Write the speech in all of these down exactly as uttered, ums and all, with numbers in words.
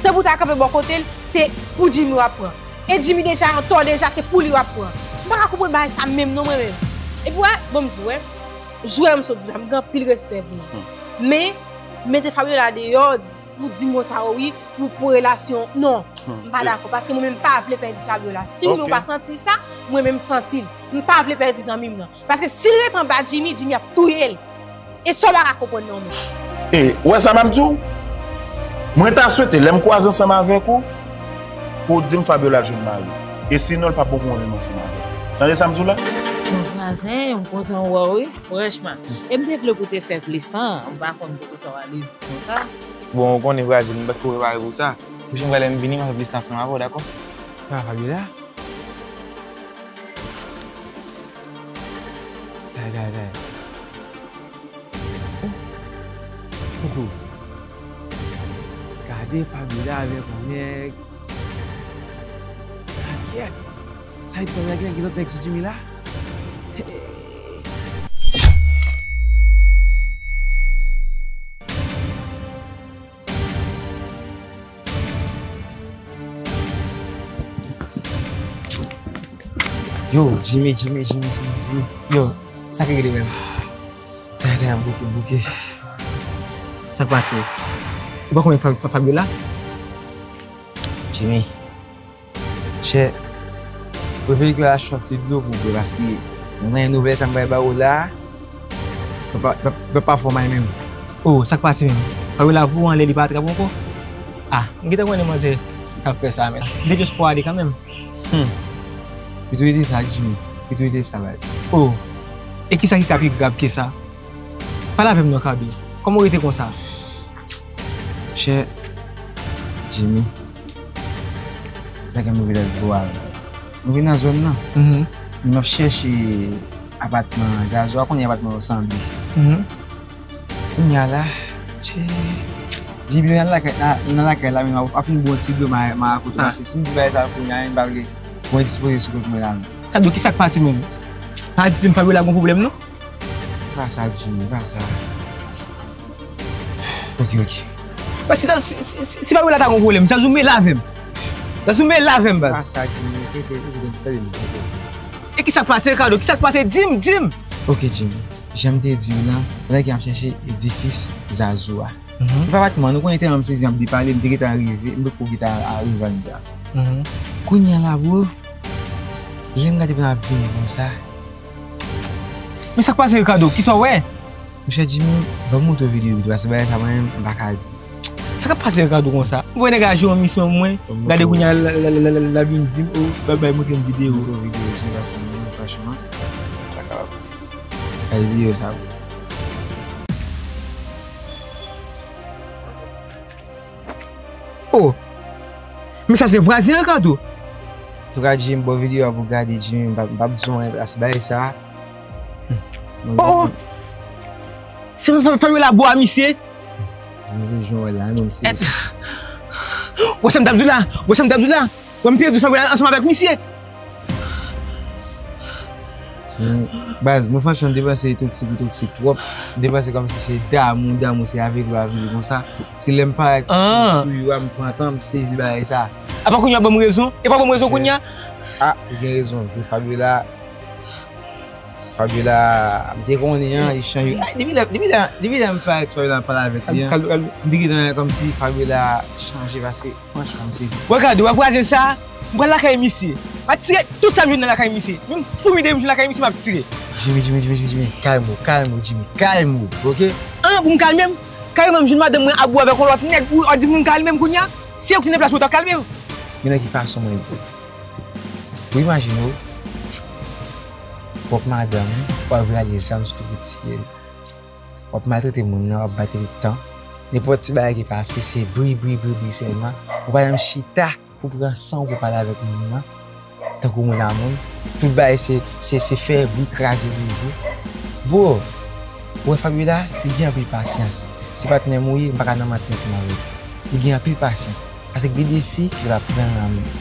Depi w ta kanpe bò kote l, se pou Jimmy w ap pran. E Jimmy deja an tò deja, se pou li w ap pran. M pa ka konprann bagay sa menm non mwen menm. Epi wè, bon m di w, wè, jwè m sot di la, m gen anpil respè pou ou. Men, mete Fabiola deyò pou di mo sa yo wi, pou, pou relasyon, non. M pa dakò, paske mwen menm m pa vle pèdi Fabiola. Si ou menm ou pa santi sa, mwen menm m santi l. M pa vle pèdi zanmi m nan. Paske si l ret anba Jimmy, Jimmy ap touye l. E sa w pa ka konprann non mwen. E, ou wè sa m ap di w? Mwen ta swete, lè m kwaze ansanm avèk ou, pou w di m Fabiola jwenn mari. E sinon, l p ap bon pou mwen menm ansanm avè w. Tande sa m di w la? Bon, vwazen, m kontan wè w, wi, franchman. E m te vle pou w te fè plis tan, m pa konn poukisa w ale vit konsa. Bon, ou konnen Brazil, m pa t ko prepare pou sa. Pwochèn fwa lè m vini, m a fè plis tan ansanm avè w, dakò? Sa va, Fabiola? Tay, tay, tay. Oh, koukou. Gade Fabiola avèk yon nèg. Akyèt. Sa vle di Fabiola gen, gen lòt nèg sou Jimmy la? Hey. Yo, Jimmy, Jimmy, Jimmy, Jimmy, Jimmy. Yo, sa ki rele menm? Dayè, dayè, m bouke, m bouke. Sa k pase? Ou pa konnen Fab-, Fab-, Fabiola? Jimmy. Chè, reflechi ke achte yon ti dlo pou bwè, paske mwen gen nouvèl sa m bay ba ou la, papa, papa, papa fò may menm. Oh, sa k pase menm? Fabiola pou anlè li pa atrap ankò? Ah, m gentan konnen manzè k ap fè sa, men. De just pou ale kanmenm. Hmm. Pito rete sa, Jimmy. Pito rete sa, baz. Oh, e kisa ki ka pi grav ke sa? Pale avè m non, Kado. Kòman w rete konsa? Chè Jimmy, bagay move lè l gwo a. Nou vin nan zòn nan. Mhm. Epi m ap chèche apatman Zazo a, konnen apatman yo sanble. Mhm. Kounye a la, tchè, Jimmy nan lakay, nan, nan lakay la, men m ap fin bon ti dlo ma, ma akote. Ah. Paske si m di bagay sa kounye a, m pa vle mwen dispoze sou kont mwen la. Kado, kisa k pase menm? Pa di m Fabiola gon pwoblèm non. Pa sa, Jimmy, pa sa. Ok, ok. Paske si, si, si, si Fabiola ta gon pwoblèm, Zazou mele avè m. Zazou mele avè m, baz. Pa sa, Jimmy. Tande, tande, tande, tande. E kisa k pase, Kado? Kisa k pase? Di m, di m. Ok, Jimmy. Jan m te di w lan, pandan ke m ap chèche edifis Zazou a. Mhm. Epi apatman, nou konnen tèlman m sezi, m ap depale, m te gentan rive, m poko gentan rive anndan. Mhm. Kounye a la, bro, lè m gade pou n ap vini konsa. Men sa k pase, Ricardo? Kisa w wè? Monchè Jimmy, ban m montre w videyo pito, paske bagay sa mwen menm, m pa ka di. Sa k ap pase, Ricardo, konsa? M wè nèg la jwe yon misyon mwen, gade kounye a l ap vin di m, oh, bay, bay montre m videyo. Montre w videyo, Jimmy, paske mwen menm, franchman, m pa kapab. Gade videyo sa, bro. Oh! Men sa se vwazen an, Ricardo. Antouka, Jimmy, bon videyo a pou gade, Jimmy, m p ap, m p ap di w anyen, paske bagay sa. Hmm. Oh, oh! Se Fa-, Fa-, Fabiola bò a misye. Jimmy, se jan w wè la, menm se. Wè sa m t ap di w la, wè sa m t ap di w la. Wè m te di Fabiola ansanm avèk misye. Men, baz, mwen franchman, m te panse toksik ou toksik twòp. M te panse kòmsi se damou, damou, se avèg ou avèg konsa. Se lè m parèt sou, sou yo a, m pran tan, m sezi bagay sa. Apa kounye a ban m rezon? E pa ban m rezon kounye a? Ah, ou gen rezon. Pou Fabiola, Fabiola, m te konnen an, li chanje. Ay, depi lè, depi lè, depi lè m parèt sou Fabiola, m pale avèk li an, m te gentan wè kòmsi Fabiola chanje, paske franchman, m sezi. Wè gade, wè vwazen sa, m pral lakay misye. M a tire tout sa m jwenn nan lakay misye. Menm foumi de m jwenn lakay misye, m ap tire. Jimmy, Jimmy, Jimmy, Jimmy, Jimmy, kalme w, kalme w, Jimmy, kalme w, ok? An, pou m kalme m? Kareman, m jwenn madanm mwen ap bwè avèk yon lòt nèg, ou, ou di pou m kalme m kounye a? Si ou te nan plas mwen, ou t ap kalme m? Men nan ki fason mwen di w? Ou imajine w, pwòp madanm ou, w ap vin al gen zam sou li pou tiye l. W ap maltrete moun nan, w ap bat li tan. Nenpòt ti bagay ki pase, se bri, bri, bri, bri sèlman. Ou pa janm chita pou pran san w pou pale avèk moun nan. Tankou moun a moun. Tout bagay se, se, se fè bri, kraze, brize. Bro, ou wè Fabiola, li gen anpil pasyans. Se patnè m ou ye, m pa ka nan manti ansanm avè w. Li gen anpil pasyans. Paske gen defi ke l ap pran nan men.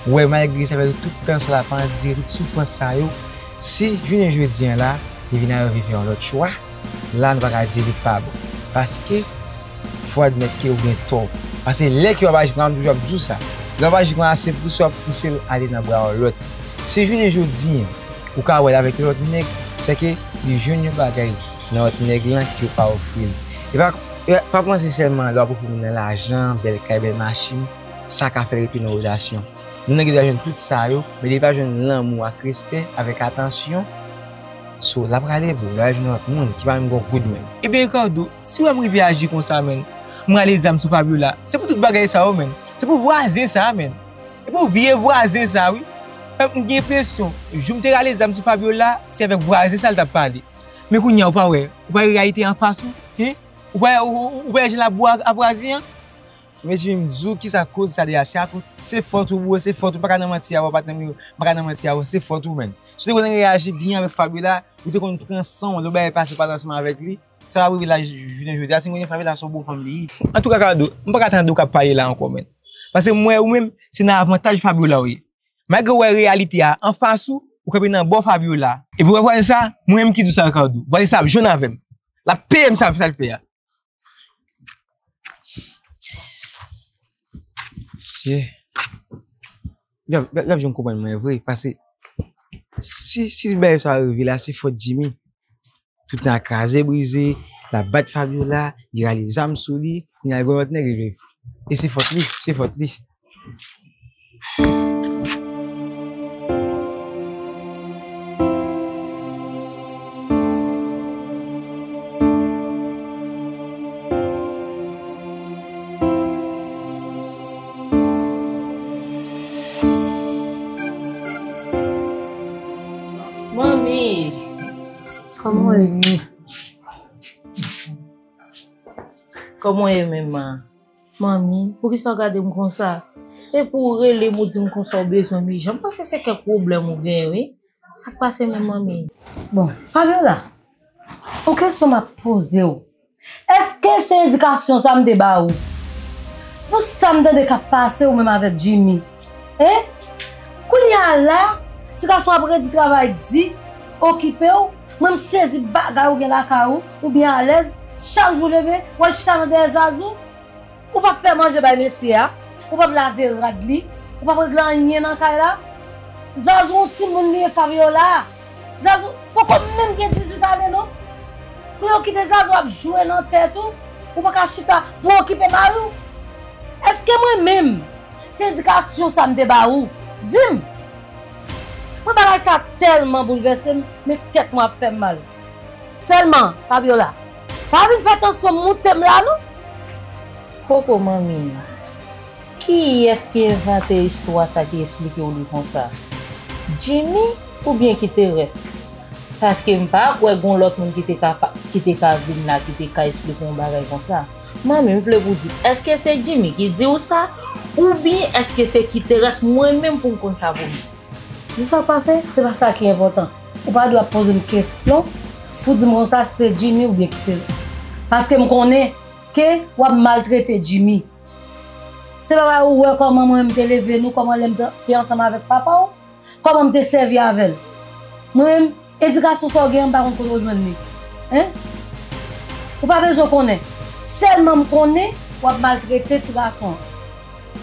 Ou wè, malgre sa fè tout tan sa l ap andire, tout soufrans sa yo, si jounen jodi a la, li vin arive fè yon lòt chwa, la nou pa ka di li pa bon. Paske, fò admèt ke ou gen tò. Paske lè ke w ap aji kòmsa, m toujou ap di w sa. Lè w ap aji kòmsa, se pou sa w ap pouse l ale nan bra yon lòt. Si jounen jodi a, ou ka wè l avèk yon lòt nèg, se ke li jwenn yon bagay nan lòt nèg lan ke w pa ofri l. E pa, e pa panse sèlman lè w ap ofri moun nan lajan, bèl kay, bèl machin, sa ka fè l rete nan relasyon. Moun nan gen dwa jwenn tout sa yo, men li pa jwenn lanmou ak respè, avèk atansyon, so, l ap rale bò, l al jwenn lòt moun ki pa menm gon goud menm. Ebyen, Ricardo, si w wè m rive aji konsa, menn, m rale zam sou Fabiola, se pou tout bagay sa yo, menn. Se pou vwazen sa, menn. E pou vye vwazen sa, wi. Menm m gen enpresyon, jou m te rale zam sou Fabiola, se avèk vwazen sa l t ap pale. Men kounye a, ou pa wè, ou pa wè reyalite anfas ou, hen? Ou pa wè, ou, ou, ou pa wè jan l ap bwè ak vwazen an? Men Jimmy, m di w kisa koz sa deja. Se akoz, se fòt ou, bro, se fòt ou. M pa ka nan manti a, w patnè m yo, m pa ka nan manti a, se fòt ou, menn. Si w te konn reyaji byen avèk Fabiola, ou te konn pran san w, lè w bagay pase pa ansanm avèk li, sa pa rive la jounen jodi a. Si m konnen Fabiola se yon bon fanm li ye. Antouka, Ricardo, m pa ka tande w k ap pale la ankò, menn. Paske m wè ou menm, se nan avantaj Fabiola w ye. Malgre w wè reyalite a anfas ou, ou kanpe nan bò Fabiola. Epi w wè vwazen sa, mwen menm ki di w sa, Ricardo. Vwazen sa ap jwenn avè m. L ap peye m sa, sa l fè a. Mesye. L ap, l ap, l ap janm konprann mwen vre, paske si, si bagay sa rive la, se fòt Jimmy. Tout tan kraze brize, l ap bat Fabiola, li rale zam sou li, kounye a l gen yon lòt nèg, li vle fou. E se fòt li, se fòt li. Manmi! Kòman w ye? Kòman w ye menm? Manmi, poukisa w gade m konsa? Epi w rele m, ou di m konsa w bezwen m ijan. M panse se kèk pwoblèm ou genyen, wi. Sa k pase menm, manmi? Bon, Fabiola, yon kesyon m ap poze w. Èske se endikasyon sa m te ba ou? Pou sa m tande k ap pase ou menm avèk Jimmy? Hein? Kounye a la, ti gason ap redi travay di, okipe w, mwen m sezi bagay ou gen lakay ou, ou byen alèz, chak jou leve, w al chita nan dèyè Zazou. Ou p ap fè manje bay mesye a, ou p ap lave rad li, ou p ap regle anyen nan kay la. Zazou yon timoun li ye, Fabiola. Zazou poko menm gen dizuit ane non. Pou yo kite Zazou ap jwe nan tèt ou, ou pa ka chita pou okipe mari w. Èske mwen menm, se edikasyon sa m te ba ou? Di m. Mwen bagay sa tèlman boulvèse m, men tèt mwen ap fè m mal. Sèlman, Fabiola, pa vin fè tansyon m moute m la non. Koko manmi, kiyès ki envante istwa sa ki esplike w li konsa? Jimmy oubyen Kiterès? Paske m pa kwè gon lòt moun ki te ka pa, ki te ka vin la, ki te ka esplike yon bagay konsa. Manmi, m vle pou w di, èske se Jimmy ki di w sa? Oubyen èske se Kiterès mwen menm pou m konn sa pou m di? Di sa k pase, se pa sa ki enpòtan. Ou pa dwe ap poze m kesyon pou di m konsa si se Jimmy oubyen Kiterès. Paske m konnen ke w ap maltrete Jimmy. Se pa bagay ou wè kòman mwen m te leve nou, kòman lè m te, te ansanm avèk papa w, kòman m te sèvi avè l. Mwen menm, edikasyon sa w gen an, m pa konn kote w jwenn li. Hein? Ou pa bezwen konnen. Sèlman m konnen w ap maltrete ti gason an.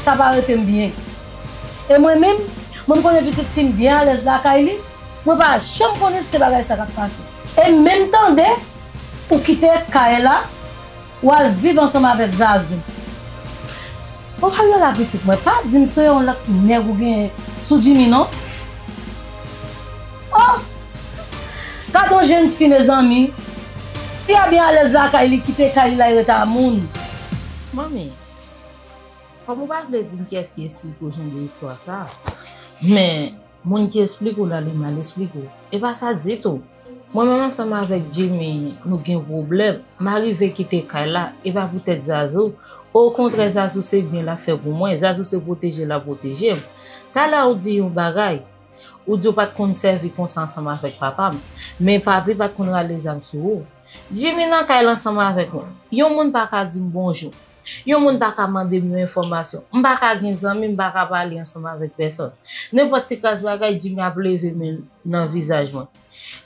Sa pa rete m byen. E mwen menm, mwen m konnen pitit fi m byen alèz lakay li, mwen pa janm konnen si se bagay sa k ap pase. E menm tande, ou kite kay la, w al viv ansanm avèk Zazou. Bon, Fabiola pitit mwen, pa di m se yon lòt nèg ou genyen sou Jimmy non. Oh! Gad yon jèn fi, mezanmi. Fi a byen alèz lakay li, kite kay li la, li rete a moun. Manmi, kòm ou pa vle di m kiyès ki esplike w jan de istwa sa, men moun ki esplike w la, li mal esplike w. E pa sa ditou. Mwen menm ansanm avèk Jimmy, nou gen pwoblèm. M arive kite kay la, e pa poutèt Zazou. Okontrè, Zazou se byen l ap fè pou mwen. Zazou se pwoteje l ap pwoteje m. Talè ou di yon bagay, ou di w pa t konn sèvi konsa ansanm avèk papa m. Men papi pa t konn rale zam sou ou. Jimmy nan kay la ansanm avèk mwen. Yon moun pa ka di m bonjou. Yon moun pa ka mande m yon enfòmasyon. M pa ka gen zanmi, m pa ka pale ansanm avèk pèsòn. Nenpòt ti kras bagay, Jimmy ap leve men l nan vizaj mwen.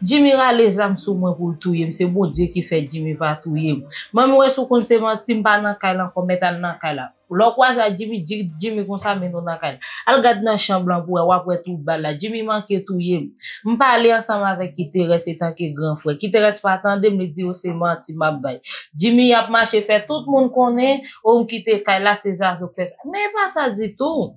Jimmy rale zam sou mwen pou l touye m, se Bondye ki fè Jimmy pa touye m. Manmi, wè si w konn se manti, m pa nan kay la ankò, mèt al nan kay la. Lè w kwaze ak Jimmy, di Jimmy konsa, men nou nan kay la. Al gad nan chanm lan pou wè, w ap wè tout bal la. Jimmy manke touye m. M pale ansanm avèk Kiterès etanke gran frè. Kiterès pa tande m, li di yo se manti m ap bay. Jimmy ap mache fè tout moun konnen, o m kite kay la, se Zazo k fè sa. Men e pa sa ditou.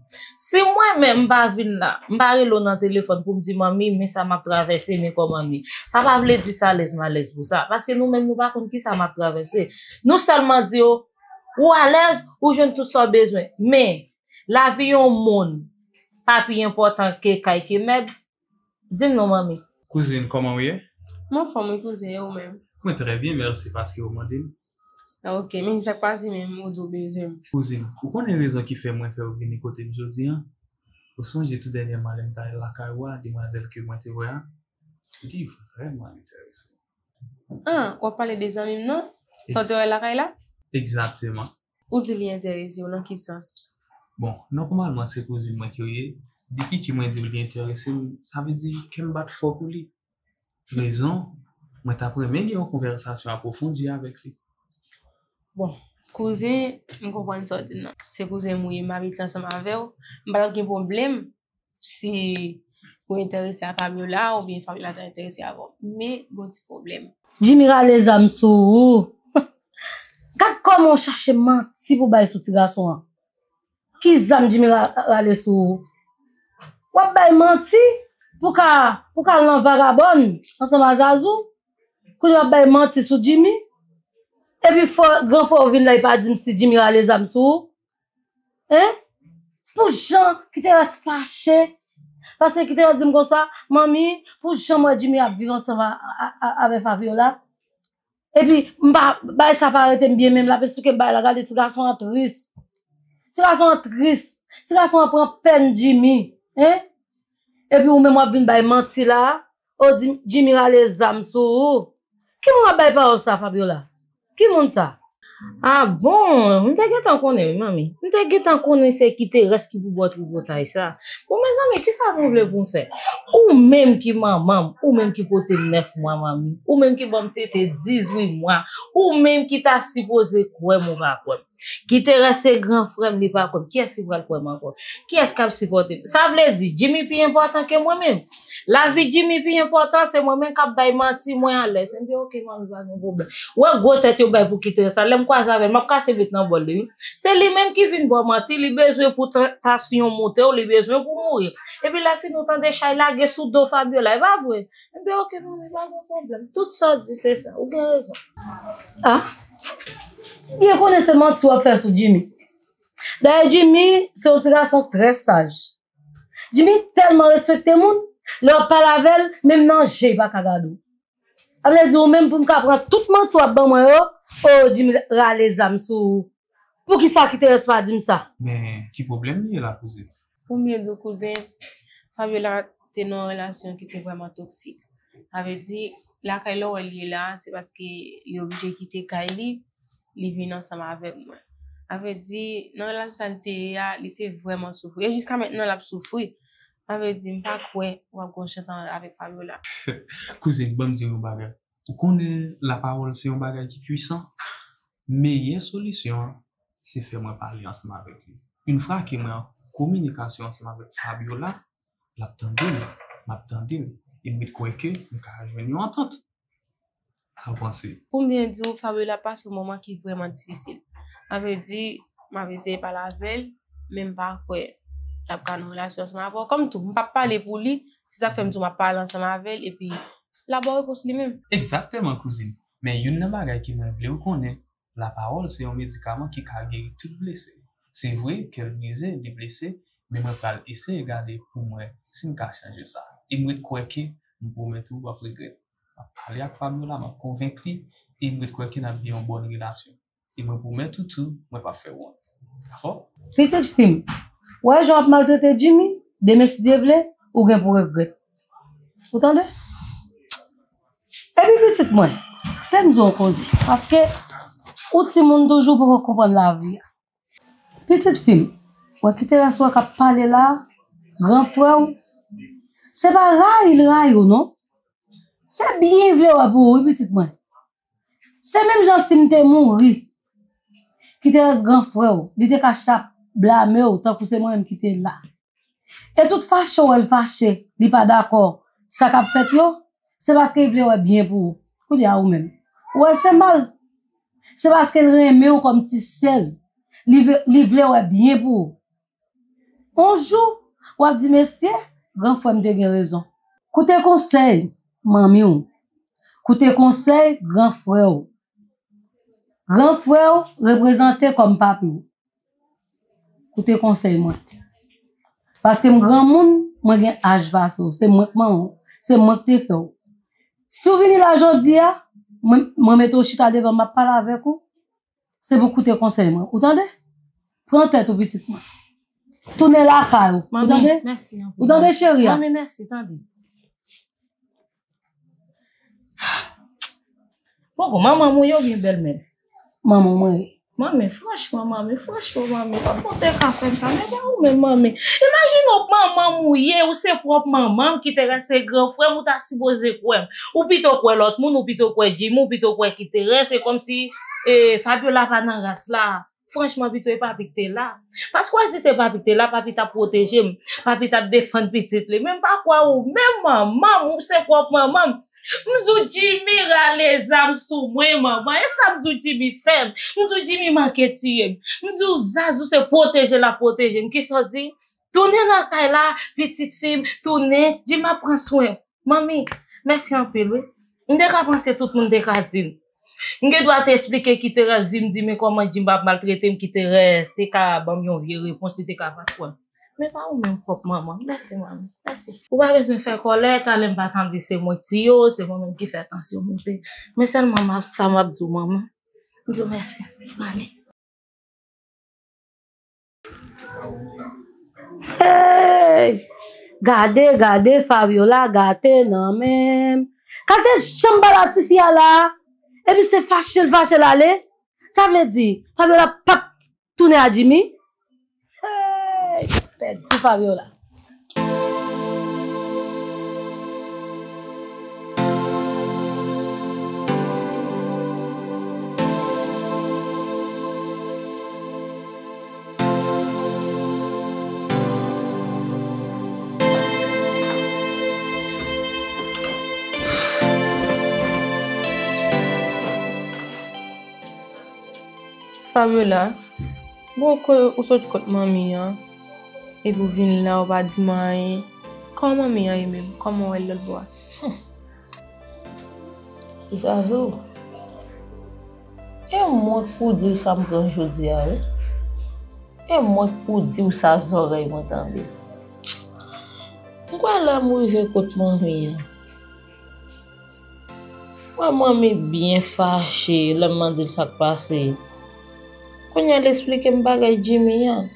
Si mwen menm m pa vin la, m pa rele w nan telefòn pou m di manmi, men sa m ap travèse, men kòman m ye. Sa pa vle di sa alèz m alèz pou sa. Paske nou menm nou pa konn kisa m ap travèse. Nou sèlman di yo, ou alèz, ou jwenn tout sa w bezwen. Men, lavi yon moun pa pi enpòtan ke kay ke mèb. Di m non, manmi. Kouzin, kòman w ye? M anfòm wi, kouzen, e ou menm? Mwen trè byen, mèsi paske w mande m. Ah, ok, men sa k pase menm, ou di w bezwen m. Kouzin, ou konnen rezon ki fè mwen fè w vini kote m jodi a? Ou sonje tou dènyèman lè m t al lakay ou a, demwazèl ke mwen te wè a? Li vrèman enterese m. Ah, w ap pale de zanmi m nan? Sa w te wè lakay la? Egzakteman. Ou di li enterese w nan ki sans? Bon, nòmalman se kouzin mwen ke w ye. Depi ke mwen di w li enterese m, sa vle di kè m bat fò pou li. Rezon, mwen t ap renmen gen yon konvèsasyon apwofondi avèk li. Bon, kouzen, m konprann sa w di m nan. Se kouzen m ou ye, m abitye ansanm avè w. M pa t ap gen pwoblèm si ou enterese a Fabiola oubyen Fabiola ta enterese avè w. Men, gon ti pwoblèm. Jimmy rale zam sou ou. Gad kòman w chache manti pou bay sou ti gason an. Ki zam Jimmy ra- rale sou ou? W ap bay manti pou ka, pou ka al nan vagabòn ansanm a Zazou. Kounye w ap bay manti sou Jimmy. Epi fò, gran frè w vin la, li pa di m si Jimmy rale zam sou ou. Hein? Pou jan Kiterès fache. Paske Kiterès di m konsa, manmi, pou jan m wè Jimmy ap viv ansanm a, a, a, avè Fabiola. Epi, m pa, bagay sa pa rete m byen menm, l ap esplike m bagay la, gade ti gason an tris. Ti gason an tris. Ti gason an pran pèn Jimmy. Hein? Epi ou menm w ap vin bay manti la. O, di Jimmy rale zam sou ou. Ki moun w ap bay pawòl sa, Fabiola? Ki moun sa? Ah bon, m te gentan konnen wi, manmi. M te gentan konnen se Kiterès ki pou ba w tripotay sa. Bon, mezanmi, kisa nou vle pou m fè? Ou menm ki manman m, ou menm ki pote m nèf mwa, manmi, ou menm ki ban m tete dizuit mwa, ou menm ki ta sipoze kwè m, ou pa kwè m. Kiterès se gran frè m, li pa kwè m. Kiyès ki pral kwè m ankò? Kiyès k ap sipòte m? Sa vle di, Jimmy pi enpòtan ke mwen menm? Lavi Jimmy pi enpòtan, se mwen menm k ap bay manti, mwen alèz. Ebyen, oke, manmi, pa gen pwoblèm. Ou wè gwo tèt yo bay pou Kiterès la, lè m kwaze avè l, m ap kase vit nan bòl li, wi. Se li menm ki vin ba w manti, li bezwen pou tan- tansyon monte w, li bezwen pou mouri. Epi lè fini ou tande chay lage sou do Fabiola, e pa vre? Ebyen, oke, manmi, pa gen pwoblèm. Tout sa w di, se sa. Ou gen rezon. Ah, byen konnen se manti w ap fè sou Jimmy. Dayè, Jimmy se yon ti gason trè saj. Jimmy tèlman respekte moun, lè w ap pale avè l, menm nan je, li pa ka gade w. Sa vle di ou menm pou m ka pran tout manti w ap ban mwen yo, o, Jimmy rale zam sou ou. Poukisa Kiterès pa di m sa? Men, ki pwoblèm li ye la, kouzin? Pou m byen di w, kouzen, Fabiola te nan yon relasyon ki te vrèman toksik. Sa vle di, lakay lè w wè l ye la, se paske li oblije kite kay li, li vin ansanm avèk mwen. Sa vle di, nan relasyon sa li te ye a, li te vrèman soufri. E jiska mentnan, l ap soufri. Sa vle di, m pa kwè w ap gen yon chans an- avèk Fabiola. Kouzin, ban m di w yon bagay. Ou konnen lapawòl se yon bagay ki pwisan. Meyè solisyon an, se fè mwen pale ansanm avèk li. Yon fwa ke mwen an kominikasyon ansanm avèk Fabiola, l ap tande m, m ap tande l, e m ret kwè ke nou ka jwenn yon antant. Sa w panse? Pou m byen di w, Fabiola pase yon moman ki vrèman difisil. Sa vle di, m ap eseye pale avè l, men m pa kwè l ap ka nan relasyon ansanm avè w. Kòm tou, m p ap pale pou li, se sa k fè m di w m ap pale ansanm avè l, epi l ap ba w repons li menm. Egzakteman, kouzin. Men youn nan bagay ke mwen vle w konnen, lapawòl se yon medikaman ki ka geri tout blese. Se vre, kè l brize, li blese, men mwen pral eseye gade pou m wè si m ka chanje sa. E m ret kwè ke m pwomèt ou, w ap regrèt. M ap pale ak Fabiola, m ap konvenk li, e m ret kwè ke n ap gen yon bòn relasyon. E mwen pwomèt ou tou, mwen p ap fè w wont. Dakò? Pitit fi m, w wè jan w ap maltrete Jimmy, demen si Dye vle, ou gen pou regrèt. Ou tande? Epi pitit mwen, te m di w yon koze, paske ou timoun toujou poko konprann lavi a. Pitit fi m, w wè Kiterès w wè k ap pale la, gran frè w, se pa rayi l rayi w non. Se byen vle wè pou ou, wi, pitit mwen. Se menm jan si m te mouri, Kiterès gran frè w, li te ka chita blame w tankou se mwen menm ki te la. E tout fache w wè l fache, li pa dakò sa k ap fèt yo, se paske l vle wè byen pou ou. Kounye a ou menm, ou wè l se mal. Se paske l renmen w kòm ti sè l. Li vle, li vle wè byen pou ou. On jou, w ap di, "Mesye, gran frè m te gen rezon." Koute konsèy manmi w. Koute konsèy gran frè w. Gran frè w reprezante kòm papi w. Koute konsèy mwen. Paske m granmoun, mwen gen aj pase w. Se mwen k manman w. Se mwen k te fè w. Si w vini la jodi a, mwen, mwen mete w chita devan m, m ap pale avèk ou. Se pou koute konsèy mwen. Ou tande? Pran tèt ou, pitit mwen. Tounen lakay ou. Ou tande? Mèsi anpil. Ou tande, cheri a? Manmi, mèsi, tande. Poko, manman mwen yo byen bèl menm. Manman mwen. Manmi, franchman, manmi, franchman, manmi, pa konte ka fè m sa, men pa ou menm, manmi. Imajine w manman m ou ye, ou se pwòp manman m, Kiterès se gran frè m, ou ta sipoze kwè m. Ou pito kwè lòt moun, ou pito kwè Jimmy, ou pito kwè Kiterès, se kòmsi, e, Fabiola pa nan ras la. Franchman, pito e papi k te la. Paske si se papi k te la, papi t ap pwoteje m. Papi t ap defann pitit li. Men m pa kwè ou menm manman m, ou se pwòp manman m. M di w Jimmy rale zam sou mwen, manman. E sa m di w Jimmy fè m. M di w Jimmy manke tiye m. M di w Zazou se pwoteje l ap pwoteje m. Kisa w di? Tounen nan kay la, pitit fi m, tounen, Jimmy ap pran swen w. Manmi, mèsi anpil, wi. M te ka panse tout moun te ka di l. M gen dwa te esplike Kiterès vi m, di men kòman Jimmy ap maltrete m, Kiterès te ka ban m yon vye repons, li te ka pa t kwè m. Men pa ou menm pwòp manman. Mèsi, manmi. Mèsi. Ou pa bezwen fè kòlè, talè m pa t anvi se mwen k tiye w, se mwen menm ki fè tansyon monte. Men sèlman m ap, sa m ap di w, manman. M di w mèsi. M ale. Hey! Gade, gade, Fabiola gate nan men m. Gade jan m ba la tifi a la. Epi se fache l fache l ale. Sa vle di, Fabiola p ap tounen a Jimmy? Hey! Pèdi Fabiola. Fabiola, bon, ke ou sot kot manmi an, epi w vin la, ou pa di m anyen. Kòman manmi an ye menm? Kòman w wè l lòt bò a? Zazou, e mwen k pou di w sa m pran jodi a, wi. E mwen k pou di w sa zòrèy mwen tande. M kwè lè m rive kot manmi an, m wè manmi byen fache lè m mande l sa k pase. Kounye a l esplike m bagay Jimmy an.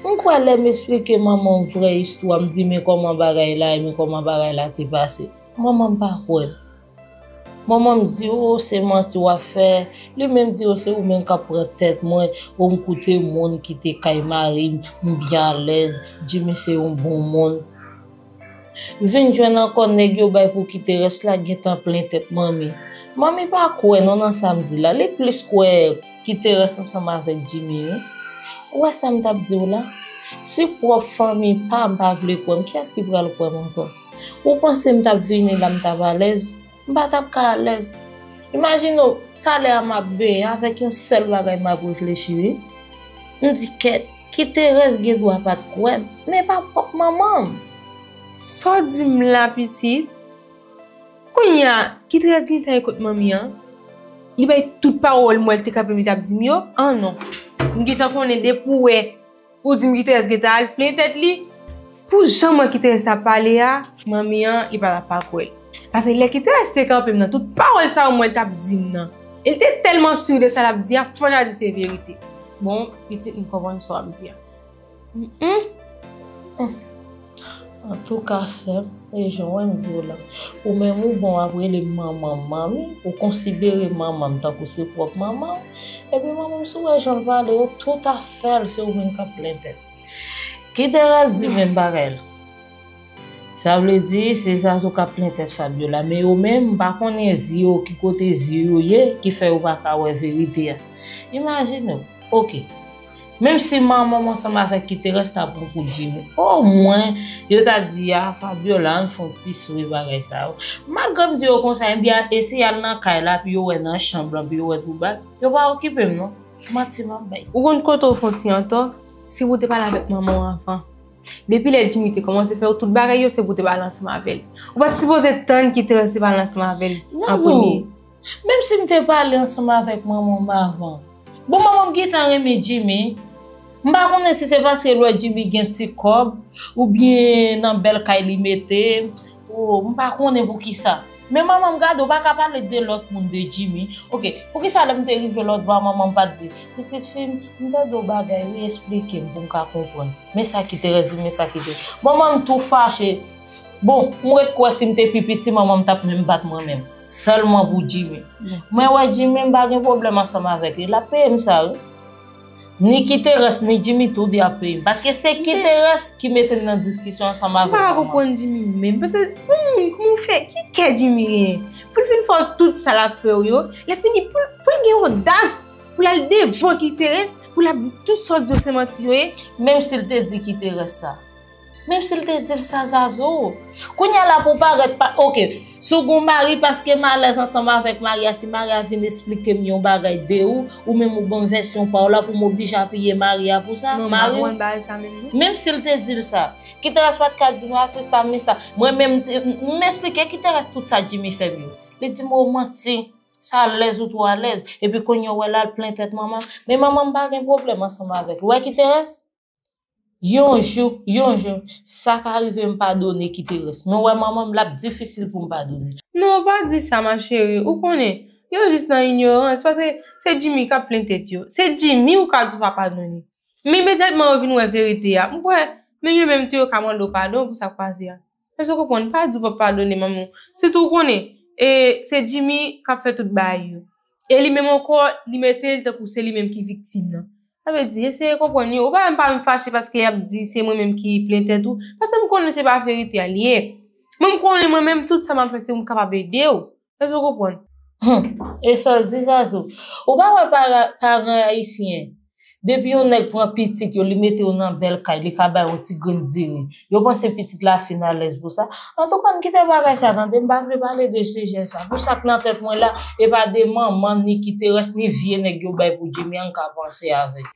M kwè lè m esplike manman m vrè istwa, m di men kòman bagay la ye, men kòman bagay la te pase. Manman m pa kwè m. Manman m di, "O, se manti w ap fè." Li menm di, "O, se ou menm k ap pran tèt mwen. O, m koute moun kite kay mari m, m byen alèz. Jimmy se yon bon moun." Vin jwenn ankò nèg yo bay pou Kiterès la gentan plen tèt manmi. Manmi pa kwè non nan sa m di la. Li plis kwè Kiterès ansanm avèk Jimmy, wi. Ou wè sa m t ap di w la? Si pwòp fanmi pa m pa vle kwè m, kiyès ki pral kwè m ankò? Ou panse m t ap vini la, m t ap alèz? M pa t ap ka alèz. Imajine w, talè a m ap benyen avèk yon sèl bagay m ap reflechi, wi. M di, "Kèt, Kiterès gen dwa pa t kwè m, men pa pwòp manman m." Sa w di m la, pitit? Kounye a, Kiterès gentan ye kot manmi an? Li bay tout pawòl m wè l te kanpe m, li t ap di m yo? An non. M gentan konnen depi w wè ou di m Kiterès gentan al plen tèt li. Pou jan mwen Kiterès t ap pale a, manmi an, li pa t ap pa kwè l. Paske lè Kiterès te kanpe m nan, tout pawòl sa yo mwen l t ap di m nan. E l te tèlman si de sa l ap di a, fò n a di se verite. Bon, pitit, m konprann sa w ap di a. Mm, mm. Antouka, sè m, e jan w wè m di w la, ou menm ou bon w ap rele m manman m, manmi, ou konsidere manman m tankou se pwòp manman w, epi manman m, si w wè jan l pale, ou tout afè l, se ou menm k ap plen tèt. Kiterès di menm bagay la. Sa vle di, se Zazo k ap plen tèt Fabiola, men yo menm, m pa konnen zye yo, ki kote zye yo ye, ki fè yo pa ka wè verite a. Imajine w, oke. Menm si manman m ansanm avèk Kiterès ta pran kou Jimmy, omwen, yo ta di, a, Fabiola, ann fè yon ti swe bagay sa yo. Malgre m di yo konsa, ebyen, eseye al nan kay la, pou yo wè nan chanm lan, pou yo wè tout bagay. Yo pa okipe m, non. Manti m ap bay. Ou konn kote w fè yon ti antò? Si w te pale avèk manman w avan. Depi lè Jimmy te kòmanse fè w tout bagay yo, se pou w te pale ansanm avè l. Ou pa t sipoze tann Kiterès te pale ansanm avè l an premye. Menm si m te pale ansanm avèk manman m avan. Bon, manman m gentan renmen Jimmy. M pa konnen si se paske l wè Jimmy gen ti kòb, oubyen nan bèl kay li mete. Oh, m pa konnen poukisa. Men manman m gade, w pa ka pale de lòt moun de Jimmy. Oke, poukisa lè m te rive lòt bò a, manman m pa t di, pitit fi m, m tande w bagay, wi, esplike m pou m ka konprann. Men sa Kiterès di, men sa Kiterès. Manman m tou fache. Bon, m ret kwè si m te pi piti, manman m t ap menm bat mwen menm. Sèlman pou Jimmy. Mwen wè Jimmy, m pa gen pwoblèm ansanm avèk li. L ap peye m sa, wi. Ni Kiterès, ni Jimmy, tou de ap peye m. Paske se Kiterès ki mete m nan diskisyon ansanm avèk manman m. M pa ka konprann Jimmy menm. Paske, hmm, kòman w fè? Ki kè Jimmy genyen? Pou l vin fè w tout sa l ap fè w yo, lè fini, pou, pou l gen odas, pou l al devan Kiterès, pou l ap di tout sa w di yo se manti yo ye. Menm si l te di Kiterès sa. Menm si l te di l sa, Zazo. Kounye a la pou w parèt pa, oke, si w gen yon mari, paske m alèz ansanm avèk mari a, si mari a vin esplike m yon bagay de ou, ou menm ou ban m vèsyon pa w la pou m oblije apiye mari a pou sa. Non, m pa konprann bagay sa menm, non. Menm si l te di l sa, Kiterès pa t ka di m, a sista, men sa. Mwen menm, m, m esplike Kiterès tout sa Jimmy fè m yo. Li di m, o manti, sa alèz ou twò alèz. Epi kounye a w wè l al plen tèt manman m. Men manman m pa gen pwoblèm ansanm avèk li. Ou wè Kiterès? Yon jou, yon jou, sa ka rive m padone Kiterès. Men w wè manman m, l ap difisil pou m padone l. Non, pa di sa, ma chérie. Ou konnen, yo jis nan inyorans, paske se Jimmy k ap plen tèt yo. Se Jimmy ou ka di w pa padone. Men imedyatman yo vin wè verite a, m kwè, menm yo menm tou yo ka mande w padon pou sa k pase a. Èske w konprann? Pa di w p ap padone manman w. Sitou w konnen, e, se Jimmy k ap fè tout bagay yo. E li menm ankò, li mete l tankou se li menm ki viktim nan. Sa vle di, eseye konprann yo. Ou pa menm pa vin fache paske y ap di se mwen menm ki plen tèt ou. Paske m konnen se pa verite a li ye. Mwen m konnen mwen menm tout sa m ap fè se pou m kapab ede w. Èske w konprann? Hum, e sa w di Zazo? Ou pa wè para-, paran ayisyen, depi yon nèg pran pitit yo, li mete yo nan bèl kay, li ka ba yo yon ti grenn diri. Yo panse pitit la fin alèz pou sa. Antouka, ann kite bagay sa, tande, m pa vle pale de sijè sa. Pou sa k nan tèt mwen la, e pa de manman, ni Kiterès, ni vye nèg yo bay pou Jimmy an ka panse avèk.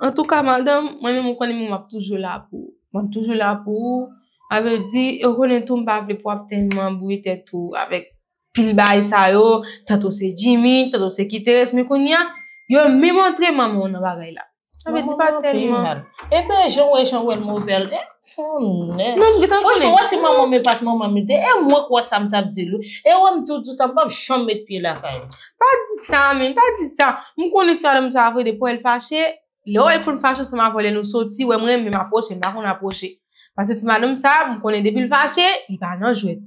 Antouka, madanm, mwen menm, ou konnen mwen, m ap toujou la pou ou. M ap toujou la pou ou. Sa vle di, ou konnen tou, m pa vle pou w ap tèlman bouyi tèt ou avèk pil bagay sa yo, tanto se Jimmy, tanto se Kiterès, men kounye a, yo menm antre manman w nan bagay la. Sa vle di pa tèlman. Epi jan w wè, jan w wè l move a, e, tonnè. Non, m gentan konnen. Franchman, w wè si manman m e pa t manman m li te, e mwen k wè sa m t ap di l wi. E wè m tou di w sa, m p ap janm met pye lakay li. Pa di sa, men, pa di sa. M konnen ti madanm sa vre, depi w wè l fache, lè w wè l konn fache ansanm avè w, lè nou soti, wè mwen, men m apwoche, m pa konn apwoche. Paske ti madanm sa, m konnen depi l fache, li pa nan jwèt.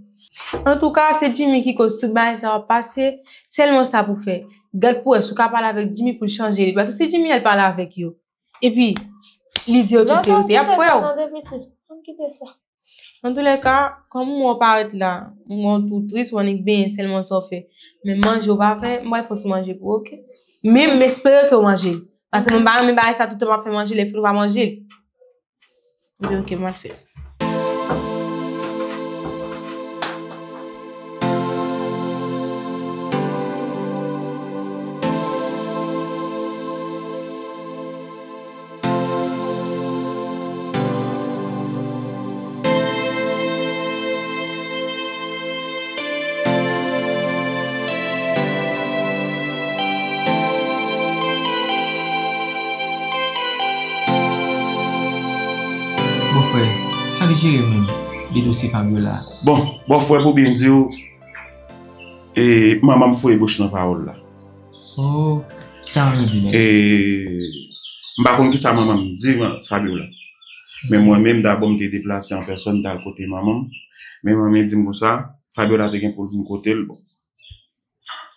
Antouka, se Jimmy ki koz tout bagay sa yo ap pase, sèlman sa pou fè. Gad pou wè si w ka pale avèk Jimmy pou l chanje li. Paske si Jimmy al pale avèk yo, epi li di yo tout verite, y ap kwè w. Antoulèka, kòm m wè w parèt la, m wè w tou tris, w annik benyen, sèlman sa w fè. Men manje w pa fè, m pral fè w ti manje pou ou, oke? Men m espere ke w manje l. Paske mwen pa renmen bagay sa, tout tan m ap fè manje, lè fini w pa manje l. Epi oke, m al fè l. Bon frè, sa li jere menm de dosye Fabiola a? Bon, bon frè, pou byen di w, e, manman m foure bouch nan pawòl la. Oh, kisa manman di menm? E, m pa konn kisa manman m di Fabiola. Men mwen menm, dabò m te deplase an pèsòn, m t al kote manman m. Men manman m di m konsa, Fabiola te gen pou l vin kote l, bon.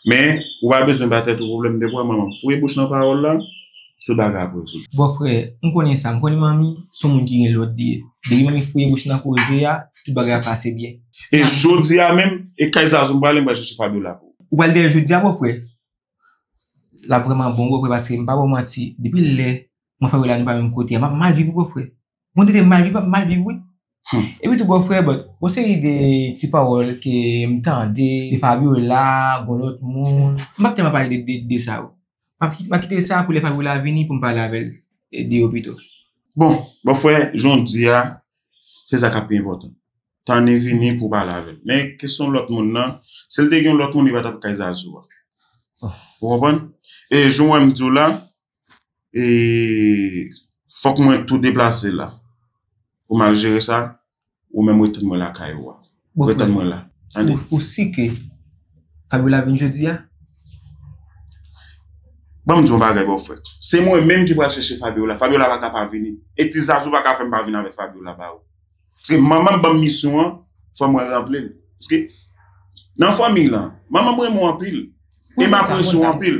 Men, ou pa bezwen ba tèt ou pwoblèm de pwa, manman m foure bouch nan pawòl la, tout bagay ap rezoud. Bon frè, m konnen sa, m konnen manmi se yon moun ki gen lòd li ye. Depi manmi foure bouch nan koze a, tout bagay ap pase byen. E jodi a menm, e kay Zazou m prale, m pral chèche Fabiola pou ou. Ou pral dèyè jodi a, bòfrè? L ap vrèman bon, bòfrè, paske m pa ba w manti, depi lè mwen Fabiola nou pa menm kote a, m ap mal viv wi, bòfrè. Bon, tande, m mal viv, m ap mal viv wi. Epi tou, bòfrè, but, gon seri de ti pawòl ke m tande de Fabiola, gon lòt moun. M p ap tèlman pale de, de, de sa yo. M ap, m ap kite sa pou lè Fabiola vini pou m pale avè l, e, de yo pito. Bon, bòfrè, jan w di a, se sa k ap pi enpòtan. Tann li vini pou w pale avè l. Men kesyon lòt moun nan, si l te gen yon lòt moun, li pa t ap kay Zazou a. Ou konprann? E jan w wè m di w la, e fòk mwen tou deplase la. Pou m al jere sa, ou menm ret tann mwen lakay ou a. Ret tann mwen la. Tande. Ou, ou si ke Fabiola vin jodi a? Ban m di yon bagay, bòfrè. Se mwen menm ki pral chèche Fabiola. Fabiola pa ka pa vini. E ti Zazou pa ka fè m pa vin avèk Fabiola ba ou. Paske manman m ban m misyon an, fò mwen ranpli l. Paske nan fanmi lan, manman m renmen w anpil. E m apresye w anpil.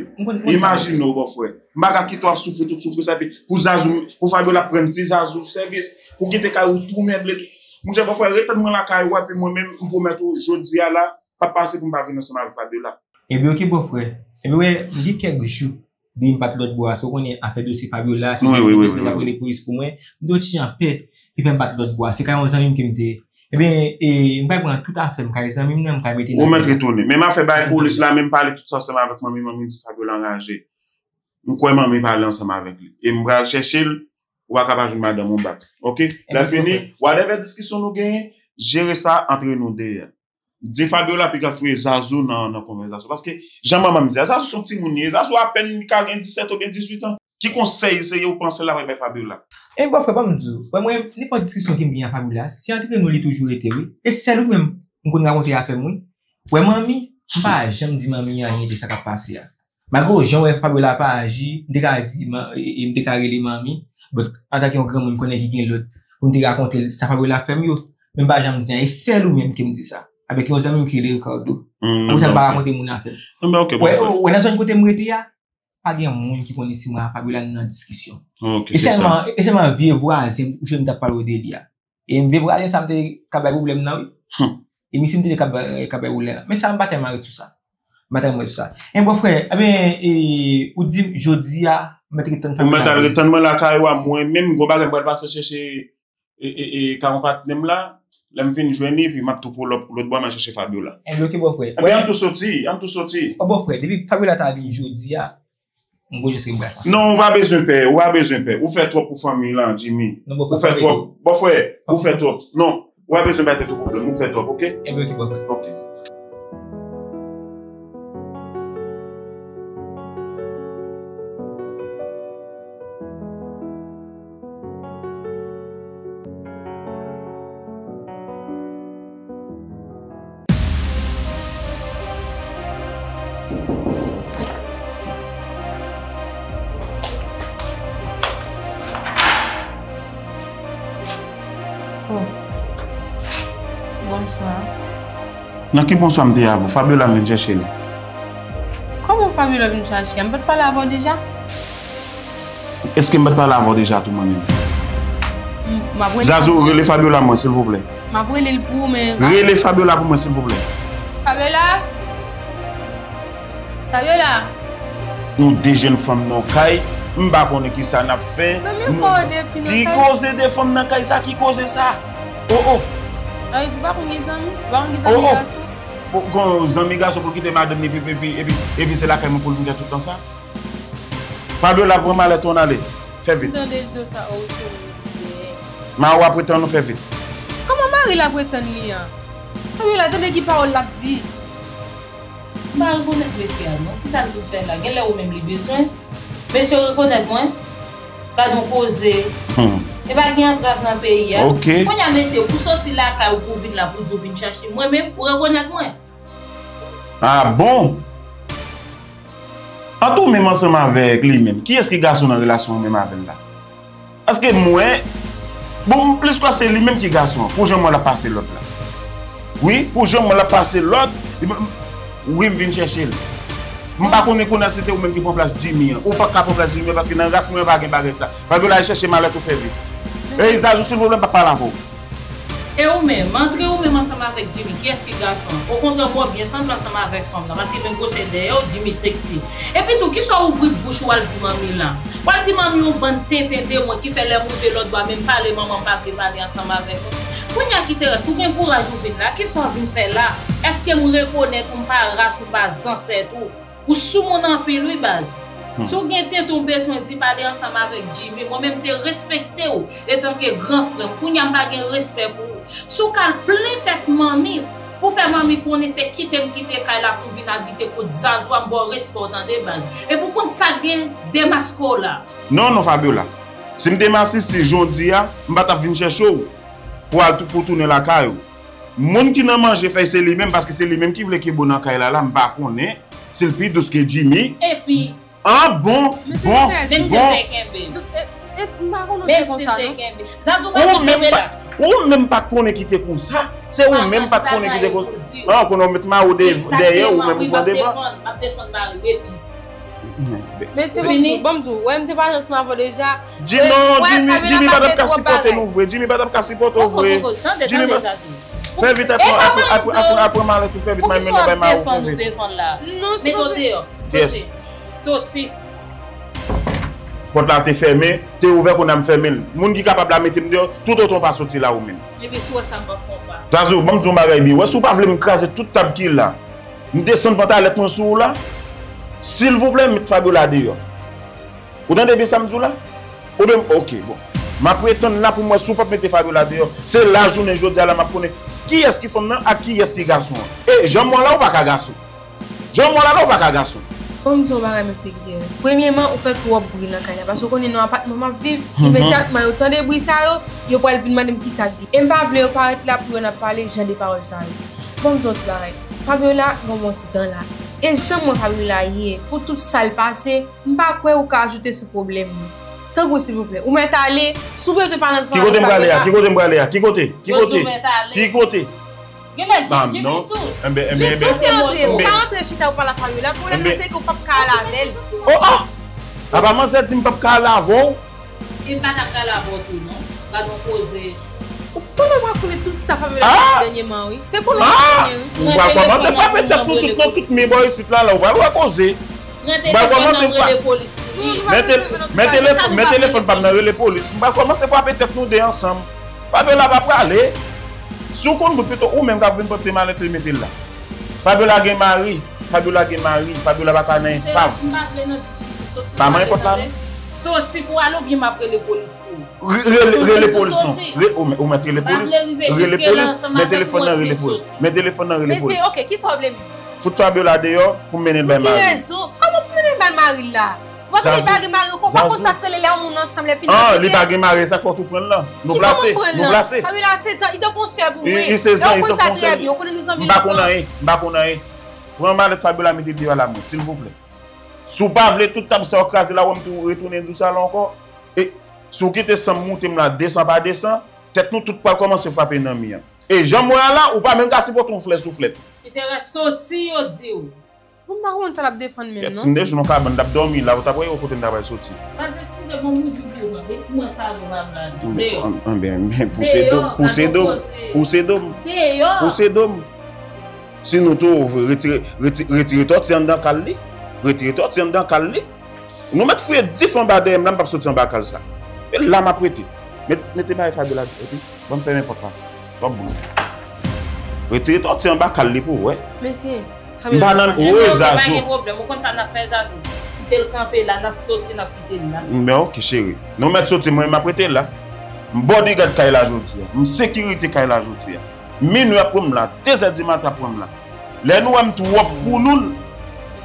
Imajine w, bòfrè. M pa ka kite w ap soufri tout soufri sa, epi pou Zazou, pou Fabiola pran ti Zazou sèvis, pou kite kay ou tou meble tou. Monchè, bòfrè, ret tann mwen lakay ou, epi mwen menm, m pwomèt ou, jodi a la, p ap pase pou m pa vin ansanm avèk Fabiola. Ebyen, oke, bòfrè. Ebyen, wè, m gen kèk jou depi m pa t lòtbò a, sa w konnen afè dosye Fabiola, se dosye ki ap rele polis pou mwen. M te yon ti jan pè ki fè m pa t lòtbò a. Se ka yon zanmi m ke m te ye. Ebyen, e, m pral pran tout afè m kay zanmi m nan, m pral mete nan. Ou mèt retounen. Menm afè bay polis la, menm pale tout sa ansanm avèk manmi, manmi di Fabiola anraje. M kwè manmi pale ansanm avèk li. E m pral chèche l, ou pa ka pa jwenn madanm ou bak. Oke? Lè fini, whatever diskisyon nou genyen, jere sa antre nou de. Di Fabiola piga foure Zazou nan, nan konvèsasyon. Paske, jan manman m di a, Zazou se yon timoun li ye. Zazou apèn li ka gen disèt oubyen dizuit an. Ki konsèy serye ou panse l ap bay Fabiola? E bòfrè, ban m di w, wè mwen, nenpòt diskisyon ke m gen ak Fabiola, se antre nou li toujou rete, wi. E sèl ou menm m konn rakonte afè m, wi. Wè manmi, m pa janm di manmi anyen de sa k ap pase a. Malgre jan w wè Fabiola pa aji, m te ka di, man- e, e, m te ka rele manmi, but antanke yon granmoun konnen ki gen lòt, pou m te rakonte l sa Fabiola fè m yo, men m pa janm di anyen. E sèl ou menm ke m di sa, avèk yon zanmi m ki rele Ricardo. Apre sa, m pa rakonte moun afè m. Wè, wè, nan zòn kote m rete a, pa gen moun ki konn isi mwen ak Fabiola nan diskisyon. E sèlman, e sèlman vye vwazen m, ou jwenn m t ap pale w de li a. E m vye vwazen sa m te ka bay pwoblèm nan, wi. E misye m te ka bay, ka bay pwoblèm nan. Men sa, m pa tèlman ret sou sa. M pa tèlman ret sou sa. E bòfrè, ebyen, e, ou di m jodi a, m mèt ret tann Fabiola. Ou mèt al ret tann mwen lakay ou a, mwen menm, gon bagay m pral pase chèche, e, e, e, ka yon patnè m la, lè m fin jwenn li, epi m ap tou pou lòt, lòt bò, m al chèche Fabiola. Ebyen, oke, bòfrè. Ebyen, ann tou soti, ann tou soti. O, bòfrè, depi Fabiola ta vin jodi a, M gon jès ke m pral fè. Non, ou pa bezwen pè, ou pa bezwen pè. Ou fè twòp pou fanmi lan, Jimmy. Ou fè twòp. Bòfrè, ou fè twòp. Non, ou pa bezwen bay tèt ou pwoblèm. Ou fè twòp, oke? Ebyen, oke, bòfrè. Oke. Oh. Bonswa. Nan ki bonswa m te avè w? Fabiola m vin chèche li. Kòman Fabiola vin chache a? M pa t pale avè w deja? Èske m pa t pale avè w deja tou, mwen menm? M, m ap rele Zazou, Fabiola. Rele Fabiola mwen, silvouplè. M ap rele l pou ou, men. Rele Fabiola pou mwen, silvouplè. Fabiola? Fabiola? Nou de jèn fanm nan kay, m pa konnen ki sa n ap fè. Ki koze de fanm nan kay sa? Ki koze sa? Oh, oh. Ay, di pa konn gen zanmi? Pa konn gen zanmi gason? Pou, pou zanmi gason pou kite madanm li, epi, epi, epi, epi se lakay mwen pou l vin fè tout tan sa? Fabiola, pran malèt ou, ann ale. Fè vit. M tande l di w sa, o, se ou. Mari w ap ret tann ou, fè vit. Kòman mari l ap ret tann li an? Fabiola, tande ki pawòl l ap di. M pa rekonèt mesye a, non. Kisa l vin fè la? Genlè ou menm li bezwen. Mesye rekonèt mwen. Gad yon koze. Hmm. E pa gen antrav nan peyi a. Ok. Kounye a, mesye, pou soti lakay ou pou vin la, pou di w vin chache mwen menm, ou rekonèt mwen? Ah bon? Ant ou menm ansanm avèk li menm, kiyès ki gason nan relasyon ou menm avè l la? Paske mwen, bon, m plis kwè se li menm ki gason an, pou jan m wè l ap pase lòt la. Wi, pou jan m wè l ap pase lòt, li menm, wi, m vin chèche l. M pa konnen kounye a se te ou menm ki pran plas Jimmy an. Ou pa ka pran plas Jimmy an, paske nan ras mwen pa gen bagay sa. Fabiola, al chèche malèt ou, fè vit. Ey, Zazou, silvouplè, m p ap pale avè w. E ou menm, antre ou menm ansanm avèk Jimmy, kiyès ki gason an? Okontrè, mwen byen sanble ansanm avèk fanm nan, paske men gwosè dèyè w, Jimmy sexy. Epi tou, kisa w ouvri bouch ou al di manmi la? W al di manmi yon bann tenten de mwen ki fè lè m rive lòt bò a, menm pale manman m pa vle pale ansanm avèk mwen. Kounye a Kiterès, ou gen kouraj ou vin la, kisa w vin fè la? Èske m rekonèt ou m pa ras ou pa zansèt ou? Ou sou moun anpil wi baz. Si w gen tenten w bezwen di pale ansanm avèk Jimmy, mwen menm m te respekte w etanke gran frè m. Kounye a m pa gen respè pou ou. Si w ka al plen tèt manmi pou fè manmi konnen se kite m kite kay la pou m vin abite kot Zazou a, m ba w respè w tande baz. Epi w konn sa k gen demaske w la. Non, non, Fabiola. Si m te masisi jodi a, m pa t ap vin chèche w pou al tou- pou tounen lakay ou. Moun ki nan manje fèy se li menm, paske se li menm ki vle kenbe w nan kay la la, m pa konnen si l pi dous ke Jimmy. Epi, an bon, bon, bon. Menm si l te kenbe. E, e, m pa konn ou te konsa, non. Zazou pa te kenbe la. Ou menm pa t konnen ki te konsa. Se ou menm pa t konnen ki te konsa. An, konnen w met mari w dèyè, ou menm ou pran devan. M ap defann mari m, epi. Men se bon m di w, wè m te pale ansanm avè w deja. Di non, Jimmy, Jimmy pa t ap ka sipòte nou vre. Jimmy pa t ap ka sipòte w vre. Jimmy pa. Fè vit, apre, apre, apre, apre malèt ou, fè vit, mwen mennen bay mari w, fè vit. Mete w deyò. Soti. Soti. Pòt la te fèmen, te ouvè, kounye a m fèmen l. Moun ki kapab la mete m deyò, toutotan w pa soti la ou menm. Epi si w wè sa m pa fè w pa. Zazou, ban m di w yon bagay byen. Wè si w pa vle m kraze tout tab ki la. M desann pantalèt mwen sou ou la. Silvouplè, met Fabiola deyò. Ou tande byen sa m di w la? Oubyen, ok, bon. M ap ret tann la pou m wè si w p ap mete Fabiola deyò. Se la jounen jodi a la m ap konnen kiyès ki fanm nan ak kiyès ki gason an. E jan m wè w la, ou pa ka gason. Jan m wè w la la, ou pa ka gason. Ban m di w yon bagay, mesye Gutierrez. Premyèman, ou fè twòp bri nan kay la. Paske w konnen nan apatman m ap viv, imedyatman yo tande bri sa yo, yo pral vin mande m kisa k gen. E m pa vle yo parèt la pou yo n ap pale jan de pawòl sa yo. Ban m di w yon ti bagay. Fabiola gen yon bon ti tan la. E jan m wè Fabiola ye, pou tout sa l pase, m pa kwè ou ka ajoute sou pwoblèm li. Tanpri, silvouplè. Ou mèt ale, si w bezwen pale ansanm avèk Fabiola. Ki kote m prale a? Ki kote m prale a? Ki kote? Ki kote? Ki kote? Genlè Jimmy tou. Enben, enben, enben. Soti antre, ou pa antre chita, ou pale a Fabiola. Pwoblèm nan se ke ou p ap ka al avè l. Oh, oh! Apa manzè di m p ap ka al avè w? E m pa t ap ka al avè w tou, non. Gad yon koze. Ou konnen w pa konnen tout sa Fabiola fè dènyèman, wi. Se konnen w pa konnen, wi. Ou pral kòmanse frape tèt nou tout nan tout mi bò isit la, la, ou pral wè koze. Pran telefòn nan, rele polis pou li. Men tel-, men telefòn, men telefòn pa m nan, rele polis. M pral kòmanse frape tèt nou de ansanm. Fabiola pa prale. Si w konn bout pito ou menm k ap vin pote malèt li mete l la. Fabiola gen mari. Fabiola gen mari. Fabiola pa ka nan enpav. Pa manyen pòt la non. Soti pou ale oubyen m ap rele polis pou ou. Rele, rele polis non. Ou mèt rele polis. Rele polis. Men telefòn nan rele polis. Men telefòn nan rele polis. Men se, ok, kisa w vle m di? Fout Fabiola deyò pou m mennen l bay mari. Pou ki rezon? Kòman pou mennen l bay mari l la? Ou pa konnen li pa gen mari ankò, ou pa konn sa k rele lè yon moun ansanm lè fini. An, li pa gen mari, sa k fè w tou pran l lan. Nou plase, nou plase. Fabiola se zan, li tankou yon sè pou mwen. Li se zan, li tankou yon sè. Ou konn sa trè byen, ou konnen nou zanmi lontan. M pa konn anyen, m pa konn anyen. Pran malèt Fabiola mete deyò la mwen, silvouplè. Si w pa vle tout tab sa yo kraze la, wè m tou retounen di w sa la ankò. E si w kite san m moute m la, de san pa de san, tèt nou tout pral kòmanse frape nan mi an. E jan m wè a la, ou pa menm ka sipòte yon flè sou flèt. Kiterès soti, yo di w. Bon, m pa konn sa l ap defann menm non. Kèt, si m te jwenn yon kabann, m t ap dòmi la, ou t ap wè yon kote m ta pral soti. Baz, eskize m, yon moudi pou ou pran, men pou mwen sa nou pa bladen. Deyò. Anben, anben, pouse do m, pouse do m, pouse do m. Deyò. Pouse do m. Si nou tou retire, retire, retire tòti anndan kal li, retire tòti anndan kal li. Nou mèt fouye dif anba dèyè m la, m p ap soti anba kal sa. E la m ap rete. Met, mete bagay Fabiola, epi ban m fèmen pòt la. Twòp bri. Retire tòti anba kal li pou w wè. Mesye, m pa nan, wi, Zazou. Pa gen pwoblèm, ou konn sa n ap fè, Zazou? Kite l kanpe la, n ap soti, n ap kite l la. Men ok, cheri. Nou mèt soti, mwen, m ap rete la. M bodyguard kay la jodi a. M sekirite kay la jodi a. Minwi ap pran m la, de zè di maten ap pran m la. Lè nou wè m twòp pou nou,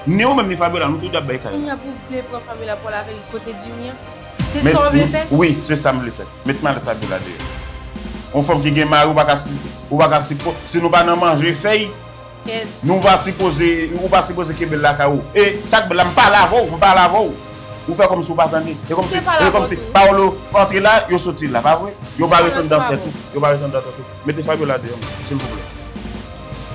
ni ou menm ni Fabiola, nou tou de ap bay kay la. Kounye a pou w vle pran Fabiola pou al avè l kote Jimmy an? Se sa w vle fè? Wi, se sa m vle fè. Met malèt Fabiola deyò. Yon fanm ki gen mari, ou pa ka si, ou pa ka sipò-, si nou pa nan manje fèy, nou pa sipoze, ou pa sipoze kenbe l lakay ou. E sa k bèl la, m pale avè w, m pale avè w. Ou fè kòmsi w pa tande. E kòmsi, e kòmsi, pawòl yo antre la, yo soti la, pa vre? Yo pa ret anndan tèt ou. Yo pa ret anndan tèt ou. Mete Fabiola deyò, silvouplè.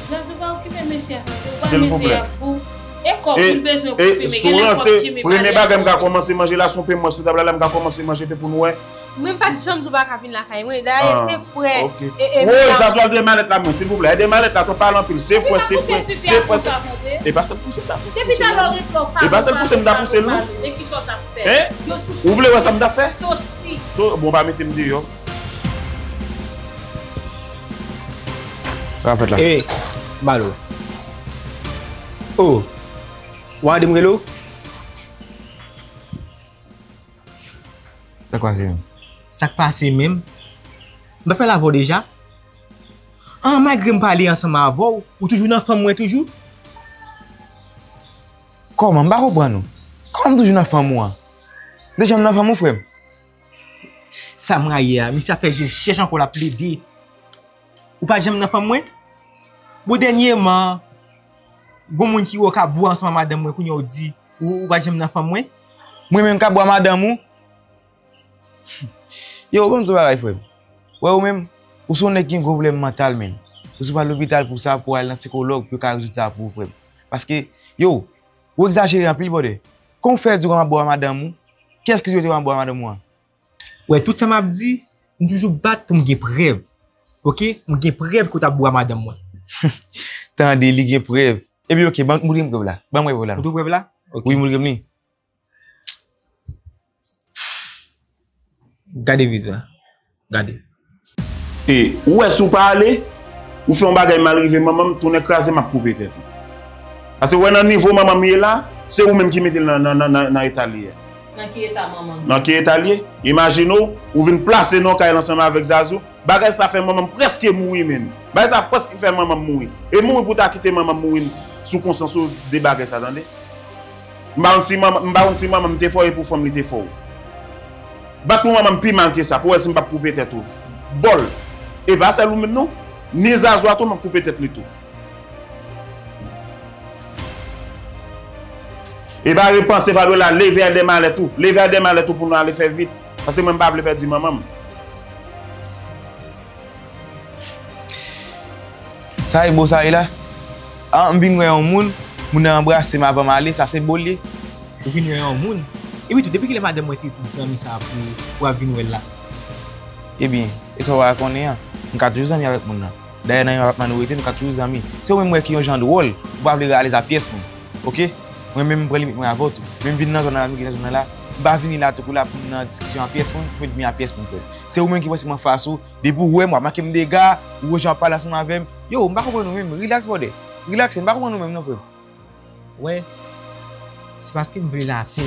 Zazou pa okipe mesye a, Fabio. Silvouplè. Mesye a fou. E kòb, e, li bezwen e konfime, sou gen lè ranse, kòb Jimmy premye bagay m ka kòmanse manje la, se yon pen m wè sou tab la, la m ka kòmanse manje pen pou nou wè. Mwen m pa t janm di w pa ka vin lakay mwen. Dayè, se frè, ok, e, e, woy, Zazou, al de malèt la mwen, silvouplè. Al de malèt la, twò pale anpil. Se frè, se frè, se frè. E pa sèl pouse m ta pouse. Depi talè w ret la, w pale, w pale, w pale, w pale. E pa sèl pouse m ta pouse l, non. E kisa w t ap fè? Hein? Ou vle wè sa m t ap fè? Soti. So, bon, pa mete m deyò. Sa w ap fè la? E, Malo. Oh. Ou ap di m rele w? Sa k pase menm? Sa k pase menm? M pa pale avè w deja? An, malgre m pale ansanm avè w, ou toujou nan fanm mwen toujou? Kòman? M pa konprann ou. Kòman m toujou nan fanm ou an? Deja m nan fanm ou, frè m. Sa m rayi a, misye ap fè je l chèch ankò, l ap plede. Ou pa janm nan fanm mwen? Bon, dènyèman, gon moun ki wè w ka bwè ansanm ak madanm mwen, kounye a w di ou, ou pa janm nan fanm mwen? Mwen menm ka bwè madanm ou? Yo, ban m di w bagay, frè m. Wè ou menm, ou se yon nèg ki gen gwo pwoblèm mantal, menn. Ou se pa lopital pou sa, pou al nan sikològ, pou yo ka rezoud sa pou ou, frè m. Paske, yo, ou egzajere anpil, brother. Kòman w fè di w konn ap bwè madanm ou? Ki eskiz yo te konn ap bwè madanm ou an? Wè, tout sa m ap di, m toujou bat pou m gen prèv. Oke? M gen prèv ke w t ap bwè madanm mwen. Tande, li gen prèv. Ebyen, oke, ban m, montre m prèv la. Ban m wè prèv la, non. Montre w prèv la? Oke. Wi, montre m li. Gade videyo a. Gade. E, ou wè si w pa ale, ou fè yon bagay mal rive manman m, tonnè kraze m ap koupe tèt ou. Paske w wè nan nivo manman m ye la, se ou menm ki mete l nan, nan, nan, nan, nan eta l ye a. Nan ki eta manman m? Nan ki eta l ye? Imajine w, ou vin plase nan yon kay la ansanm avèk Zazou. Bagay sa fè manman m prèske mouri, menn. Bagay sa prèske fè manman m mouri. E mouri pou w ta kite manman m mouri sou konsyans ou de bagay sa, tande? M pa konn si manman, m pa konn si manman m te fè w e pou fanm li te fè w. Bat pou manman m pi mal ke sa, pou w wè si m p ap koupe tèt ou. Bòl. E pa sèl ou menm non. Ni Zazou a tou, m ap koupe tèt li tou. E pa repanse, Fabiola, leve al de malèt ou. Leve al de malèt ou pou nou ale fè vit. Paske mwen m pa vle pèdi manman m. Sa e bo sa e la? Ah, m vin wè yon moun, moun nan anbrase m avan m ale, sa se bo l ye. Ou vin wè yon moun? Epi tou, depi kilè madanm mwen te tout zanmi sa pou, pou w ap vin wè l la? Ebyen, e sa w pa konnen an, m ka toujou zanmi avèk moun nan. Dayè nan yon apatman nou rete, nou ka toujou zanmi. Se ou menm m wè ki yon jan dwòl, ou pa vle alèz a pyès mwen. Oke? Mwen menm m pran limit mwen avè w tou. Men m vin nan zòn nan la, nou gen nan zòn nan la, m pa vini la tankou la pou m nan diskisyon a pyès moun, pou m vin a pyès moun, frè m. Se ou menm ki prensip anfas ou, depi w wè m, w ap manke m dega, ou wè jan w ap pale ansanm avè m. Yo, m pa konprann ou menm. Rilaks, brother. Rilakse, m pa konprann ou menm non, frè m. Wè, se paske m vle lapè.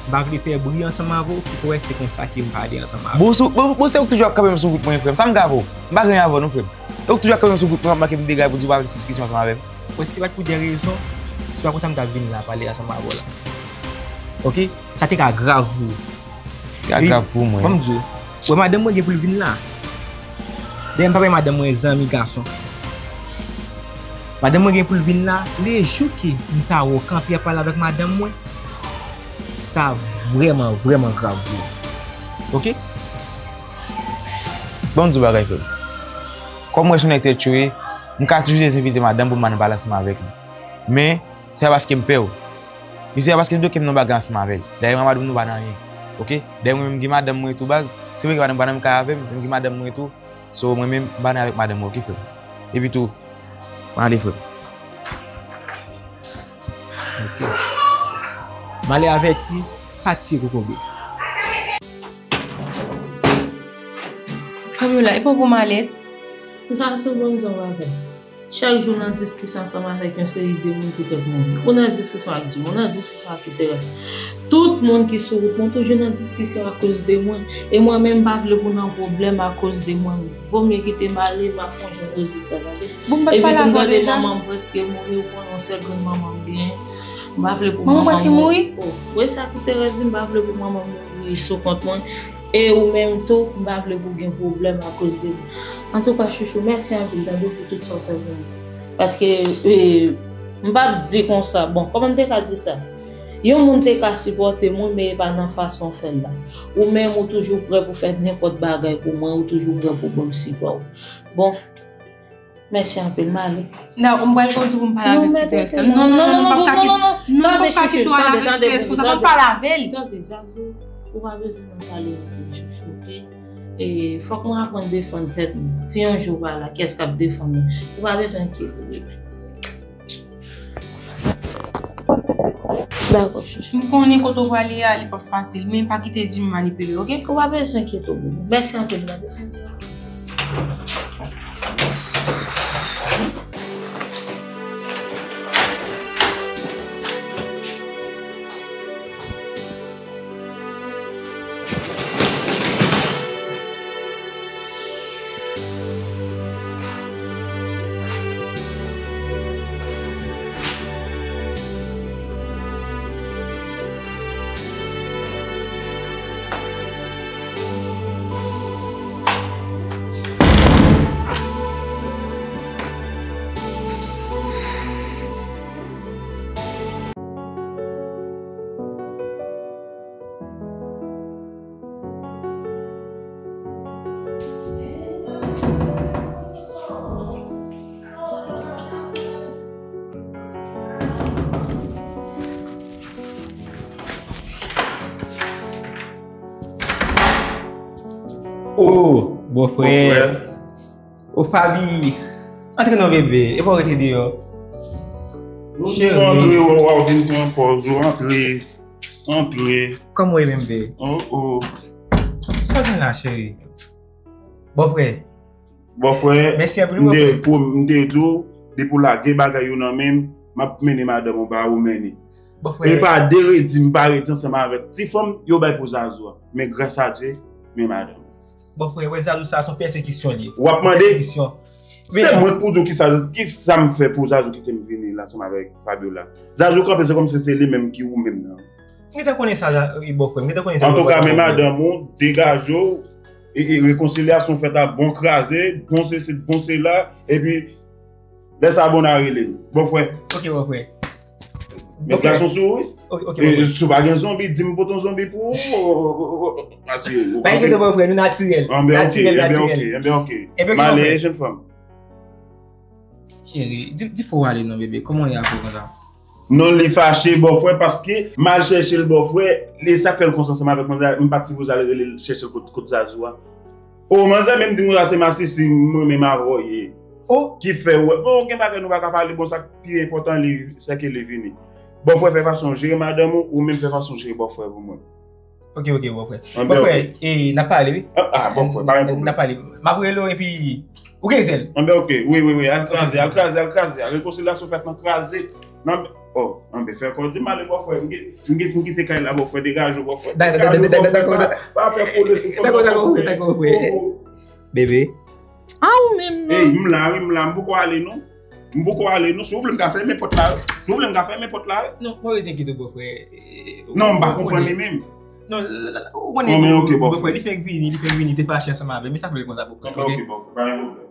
M pa vle fè bri ansanm avè w, ki fè w wè se konsa ke m pale ansanm avè w. Bon, sou, bon, bon, se ou k toujou ap kanpe m sou wout mwen, frè m. Sa m ka fè w? M pa gen anyen avè w non, frè m. E ou k toujou ap kanpe m sou wout mwen, ap manke m dega pou di w pa vle diskisyon ansanm avè m. Wè, si se pa t pou de rezon, se pa konsa m t ap vin la pale ansanm avè w la. Oke? Sa te ka grav pou ou. Li ka grav pou mwen. Ban m di w, wè madanm mwen gen pou l vin la. Dayè, m pa bay madanm mwen zanmi gason. Madanm mwen gen pou l vin la, lejou ke m ta wè w kanpe ap pale avèk madanm mwen, sa vrèman, vrèman grav pou ou. Oke? Ban m di w bagay, frè m. Kòm mwen se yon nèg tèt cho ye, m ka toujou envite madanm pou m al nan pale ansanm avèk li. Men, se pa paske m pè w. Li se pa paske m toke m nan bagay ansanm avè l. Dayè, mwen madanm nou pa nan anyen. Oke? Dayè, mwen menm, m gen madanm mwen tou baz. Se vre ke madanm pa nan menm kay avè m, men m gen madanm mwen tou. So, mwen menm, m pa nan avèk madanm mwen, oke, frè m? Epi tou, mwen ale, frè m. Oke. Malè avèti, pa tiye kokobe. Fabiola, e pa w pou malèt? Sa se bon jan bagay. Chak jou nan diskisyon ansanm avèk yon seri de moun poutèt mwen. Ou nan diskisyon ak Jim, ou nan diskisyon ak Kiterès. Tout moun ki sou wout mwen toujou nan diskisyon akoz de mwen. E mwen menm, m pa vle pou nan pwoblèm akoz de mwen menm. Vomye kite m ale, m ap fè yon jan rezid sa, tande. Bon, m pa t pale avè w deja? Epi tou, m gade manman m prèske mouri, ou konnen yon sèl grann manman m genyen. M pa vle pou manman m mouri. Manman w prèske mouri? Oh, wi, sa Kiterès di, m pa vle pou manman m mouri sou kont mwen. E ou menm tou, m pa vle pou gen pwoblèm akoz de li. Antouka, chouchou, mèsi anpil, tande, pou tout sa w fè pou mwen. Paske, e, m p ap di konsa, bon, kòman m te ka di sa? Yon moun te ka sipòte mwen, men e pa nan fason w fè l la. Ou menm, ou toujou prè pou fè nenpòt bagay pou mwen, ou toujou prè pou ban m sipò w. Bon, Mèsi anpil, m ale. Dakò, m pral kondui pou m pale avèk Kiterès la. Non, non, non, non, non, m p ap ka kite. Non, non, m p ap ka kite w al avèk Kiterès konsa, m ap pale avè l. Tande, Zazou, ou pa bezwen nan pale anpil, chouchou, oke? E fòk mwen aprann defann tèt mwen. Si yon jou ou pa la, kiyès k ap defann mwen? Ou pa bezwen enkyete, bebe. Dakò, chouchou. M konnen kote w prale a, li p ap fasil, men pa kite Jimmy manipile w, oke? Ou pa bezwen enkyete w, bebe. Mèsi anpil, tande. Oh, bòfrè. Bòfrè. Oh, Faby. Antre non, bebe. E pa w rete deyò. Cheri. Antre, w ap vin pran pòz ou, antre. Antre. Kòman w ye menm, bebe? Oh, oh. Sa w gen la, cheri? Bòfrè. Bòfrè, mèsi anpil, m te bòfrè. Pwom-, m te di w, depi w lage bagay yo nan men m, m ap mennen madanm ou ba ou mennen. Bòfrè. E pa de redi, m pa redi ansanm avèk ti fanm yo bay pou Zazou a. Men gras a Dye, men madanm. Bòfrè, wè Zazou sa, se yon pèsekisyon li ye. W ap mande? Pèsekisyon. Se mwen k pou di w kisa, kisa m fè pou Zazou kite m vini la ansanm avèk Fabiola. Zazou kanpe, se kòmsi se li menm ki ou menm nan. M gentan konnen sa, e, bòfrè, m gentan konnen sa. Antouka, men madanm ou, degaje w, e, e rekonsilyasyon fèt a bon kraze, bon sesi, bon sela, epi lè sa bon a rele m. Bòfrè. Ok, bòfrè. Met gason sou ou, wi. Ok, ok, bòfrè. Si w pa gen zonbi, di m pote yon zonbi pou ou. Pa enkyete, bòfrè, nou natirèl. Anben, ok, natirèl, anben, natirèl. Ok, anben, ok. Anben, ok, bòfrè. M ale, jenn fanm. Cheri, di, di fò w ale non, bebe. Kòman w ye avè w konsa? Non, li fache, bòfrè, paske m al chèche l, bòfrè, li sa k fè l konsa ansanm avèk mwen, m pa t sipoze al rele l chèche l kot, kot Zazou a. O, manzè menm di m konsa se masisi mwen menm avè w ye. O. Ki fè w wè, bon, gen bagay nou pa ka pale, bon, sa k pi enpòtan, li, se ke li vini. Bòfrè, fè fason w jere madanm ou, ou menm fè fason w jere bòfrè pou mwen. Ok, ok, bòfrè. Anben, bòfrè, ok. E, n ap pale, wi. Ah, ah, bòfrè, pa gen pwoblèm. N ap pale. M ap rele w epi ou gen zèl. Anben, ok. Wi, wi, wi. Al kraze, al kraze, al kraze. Rekonsilyasyon fèt nan kraze. Nan, oh, anben, fè kò di m ale, bòfrè. M gen, m gen pou m kite kay la, bòfrè. Degaje w, bòfrè. Degaje w, bòfrè. Pa, pa fè pwoblèm pou bòfrè. Dakò, dakò, bòfrè. Bebe. Ah, ou menm non. Ey, m la, wi, m la. M poko ale, non. M poko ale, non. Si w vle, m ka fèmen pòt la, wi. Si w vle, m ka fèmen pòt la, wi. Non, pa bezwen enkyete w, bòfrè. Non, m pa konprann li menm. Non, ou konnen, bòfrè, li fenk vini, li fenk vini, te fache ansanm avè m. Men sa k fè l konsa, bòfrè. Ok, bòfrè, pa gen pwoblèm.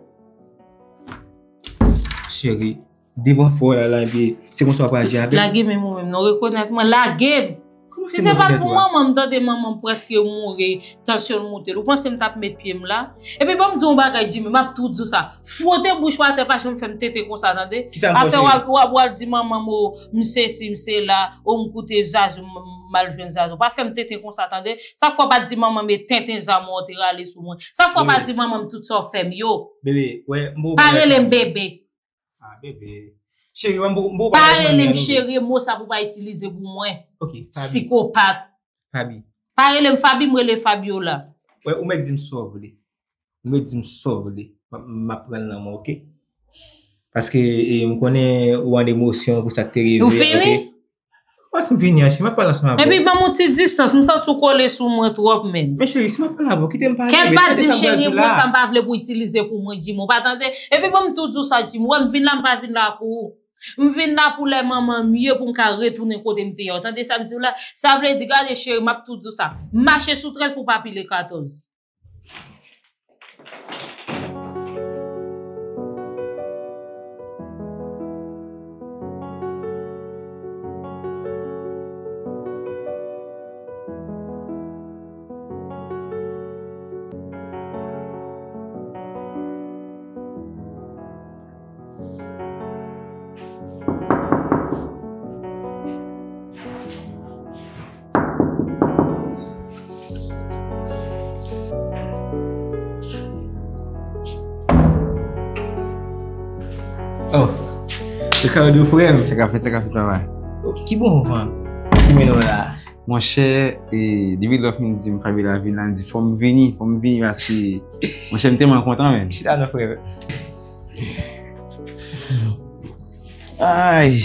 Cheri, devan fò la, la, epi se konsa w ap aji avè m? Lage men m ou menm, non, rekonèt mwen, lage m. Si se pa t pou manman m, tande manman m prèske mouri, tansyon l moute l. Ou panse m t ap met pye m la? Epi ban m di w yon bagay, Jimmy, m ap tou di w sa. Fwote bouch ou atè, pa janm fè m tenten konsa, tande? Kisa m fwote? Afè w ap, w ap, w ap di manman m, o, m sesi, m sela, o, m koute Zazou, m, m al jwenn Zazou. Pa fè m tenten konsa, tande? Sak fè w pa t di manman m e tenten zam ou te rale sou mwen? Sak fè w pa t di manman m tout sa w fè m yo? Bebe, wè, m bo. Pa rele m bebe. Ah, bebe. Cheri, wè, m bo, m bo. Pa rele m cheri, mo sa pou pa itilize pou mwen. Ok, Faby. Sikopat. Faby. Pa rele m Faby, m rele Fabiola. Wè, ou mèt di m sa w vle. Ou mèt di m sa w vle. M ap, m ap pran l nan men w, ok? Paske, e, m konnen ou an emosyon pou sa k te rive, ok? Ou fini? Mwen si m vini an, cheri, m ap pale ansanm avè w. Epi ban m yon ti distans, m santi w kole sou mwen twòp menm. Men cheri, si m ap pale avè w, kite m pale. Kèt pa di m cheri, mo sa m pa vle pou itilize pou mwen, Jimmy, ou pa tande? Epi ban m tou di w sa, Jimmy, wè m vin la, m pa vin la pou ou. M vin la pou lè manman m ye pou m ka retounen kote m te ye a. Ou tande sa m di w la? Sa vle di, gade cheri, m ap tou di w sa. Mache sou trèz pou w pa pile katòz. Oh, Ricardo frè m. Sa k ap fèt, sa k ap fèt, papa? Oh, ki bon van ki mennen w la? Monchè, e, depi lè w fin di m Fabiola vin la, m di fò m vini, fò m vini paske, monchè, m tèlman kontan, menn. Chita non, frè m. Ay!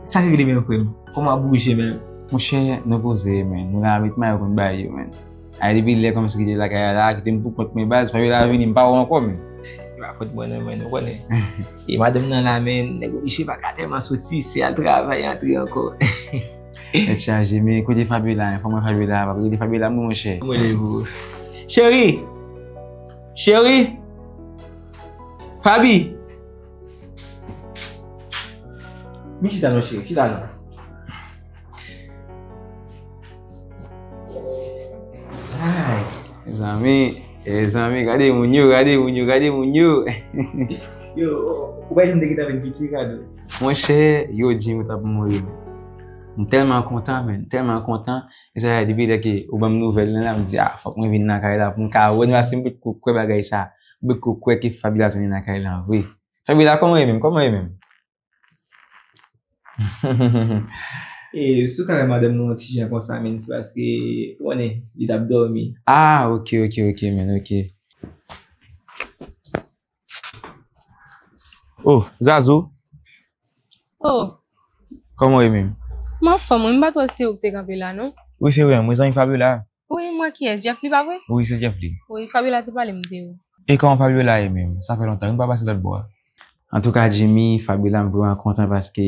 Sa k regle menm, frè m? Kòman w ap bouje menm? Monchè, nou poze, menn. Nou la met mayo pou n bay yo, menn. Ay, depi lè kòmsi w kite lakay la, kite m pou kont mwen baz, Fabiola vini, m pa wè w ankò, menn. E pa fòt mwen non, menn, ou konnen. E madanm nan la, menn, nèg oblije pa ka tèlman soti, se al travay, antre ankò. Tèt chaje, men kote Fabiola, men fò m wè Fabiola, pa rele Fabiola, mwen, monchè. Mwen rele pou ou. Cheri! Cheri! Fabi! Vin chita non, cheri, chita non. Ay. Zanmi, e zanmi, gade moun yo, gade moun yo, gade moun yo. Yo, ou pa janm te gentan vin piti, Ricardo? Monchè, yo di m ou t ap mouri. M tèlman kontan, menn, m tèlman kontan. E sa, depi lè ke ou ban m nouvèl lan la, m di, a, fòk mwen vin lakay la pou m ka wè, paske m potko kwè bagay sa. M potko kwè ke Fabiola tounen lakay la vre. Fabiola, kòman w ye menm? Kòman w ye menm? E, si w ka wè madanm nou yon ti jan konsa, menn, se paske, ou konnen, li t ap dòmi. Ah, ok, ok, ok, menn, ok. Oh, Zazou. Oh. Kòman w ye menm? M anfòm, wi, m pa t wè se ou ki te kanpe la, non? Wi, se ou menm, mwen zanmi Fabiola. Wi, mwen kiyès? Jeff li pa vre? Wi, se Jeff li. Wi, Fabiola te pale m de ou. E kòman Fabiola ye menm? Sa fè lontan, wi, m pa pase lòt bò a. Antouka, Jimmy, Fabiola, m vrèman kontan paske,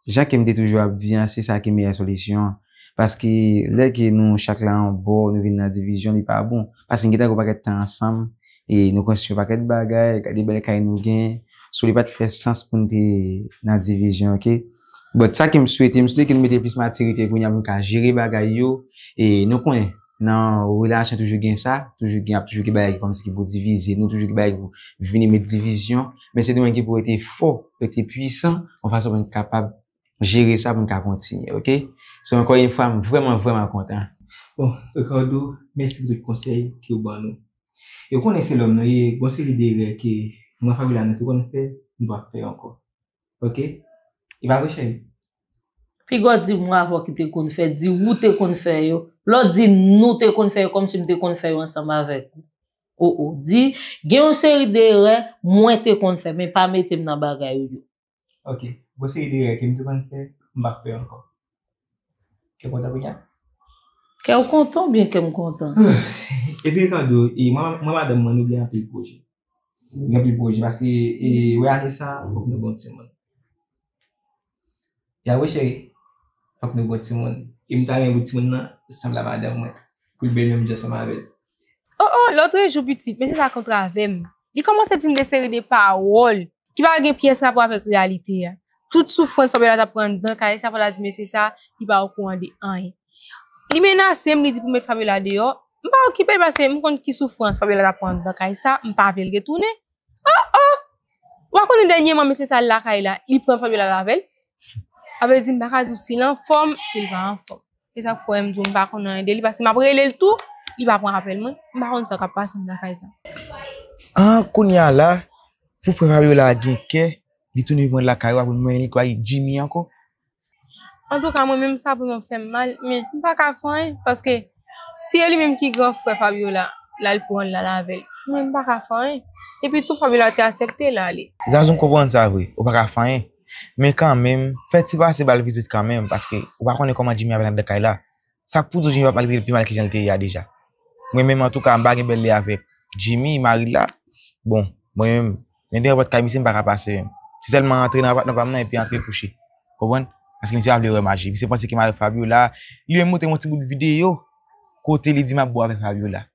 jan ke m te toujou ap di an, se sa ki meyè solisyon an. Paske, lè ke nou chak la yon bò, nou vin nan divizyon, li pa bon. Paske n gentan gen yon pakèt tan ansanm, e nou konstwi yon pakèt bagay, gade bèl kay nou gen. So, li pa t fè sans pou n te nan divizyon, ok? But sa ke m swete, m swete ke nou mete plis matirite kounye a pou n ka jere bagay yo. E nou konnen, nan relasyon toujou gen sa, toujou gen, ap toujou gen bagay ki kòmsi ki pou divize nou, toujou gen bagay ki pou vini met divizyon. Men se nou menm ki pou rete fò, rete pwisan, yon fason pou n kapab jere sa, pou n ka kontinye, ok? So, ankò yon fwa, m vrèman, vrèman kontan. Bon, Ricardo, mèsi pou tout konsèy ke w ban nou. E w konnen se lòm nou ye, gon seri de erè ke mwen, Fabiola, nou te konn fè, nou p ap fè yo ankò. Ok? E pa vre, cheri? Piga w di mwen avè w ki te konn fè, di ou te konn fè yo. Lè w di nou te konn fè yo, kòmsi m te konn fè yo ansanm avèk ou. O, o. Di, gen yon seri de erè mwen te konn fè, men pa mete m nan bagay ou yo. Ok. Gon seri de erè ke m te konn fè, m p ap fè ankò. Kè w kontan kounye a? Kè w kontan oubyen kè m kontan? Epi Ricardo, e mwen, mwen madanm mwen, nou gen anpil pwojè. Nou gen anpil pwojè paske, e, wè ane sa, fòk nou gen yon timoun. Ya wi, cheri. Fòk nou gen yon timoun. E m ta renmen pou timoun nan sanble a madanm mwen. Pou l bèl menm jan ansanm avè l. Oh, oh, lòtrejou pitit, mesye sa kontre avè m. Li kòmanse di m de seri de pawòl ki pa gen pyès rapò avèk reyalite a. Tout soufrans Fabiola t ap pran anndan kay sa, Fabiola di mesye sa, li pa okouran de anyen. Li menase m, li di pou met Fabiola deyò. M pa okipe l paske m konn ki soufrans Fabiola t ap pran anndan kay sa, m pa vle l retounen. Oh, oh! Ou pa konnen dènyèman mesye sa lakay la, li pran Fabiola l avè l. Sa vle di m pa ka di w si l anfòm, si l pa anfòm. Se sa k fè m di w m pa konn anyen de li, paske m ap rele l tou, li pa pran apèl mwen. M pa konn sa k ap pase m lakay sa. Ah, kounye a la, pou frè Fabiola gen kè, li tounen vin mwen lakay ou a pou l mennen l kway Jimmy ankò. Antouka, mwen menm sa vrèman fè m mal, men m pa ka fè anyen, paske si e li menm ki gran frè Fabiola, l al pran l, l al avè l. Mwen, m pa ka fè anyen. Epi tou, Fabiola te aksepte l ale. Zazou, m konprann sa vre, ou pa ka fè anyen. Men kanmenm, fè ti pase ba l vizit kanmenm, paske ou pa konnen kòman Jimmy ap anndan kay la. Sa k pou di w Jimmy p ap maltrete l pi mal ki jan l te ye a deja. Mwen menm, antouka, m pa gen bèl lè avèk Jimmy, mari l la. Bon, mwen menm, men devan pòt kay misye, m pa ka pase menm. Se sèlman antre nan apatman pa m nan epi antre kouche. Konprann? Paske misye pa vle wè m a Jimmy. Misye panse ke m avèk Fabiola. Li menm montre m yon ti bout videyo kote li di m ap bò avèk Fabiola.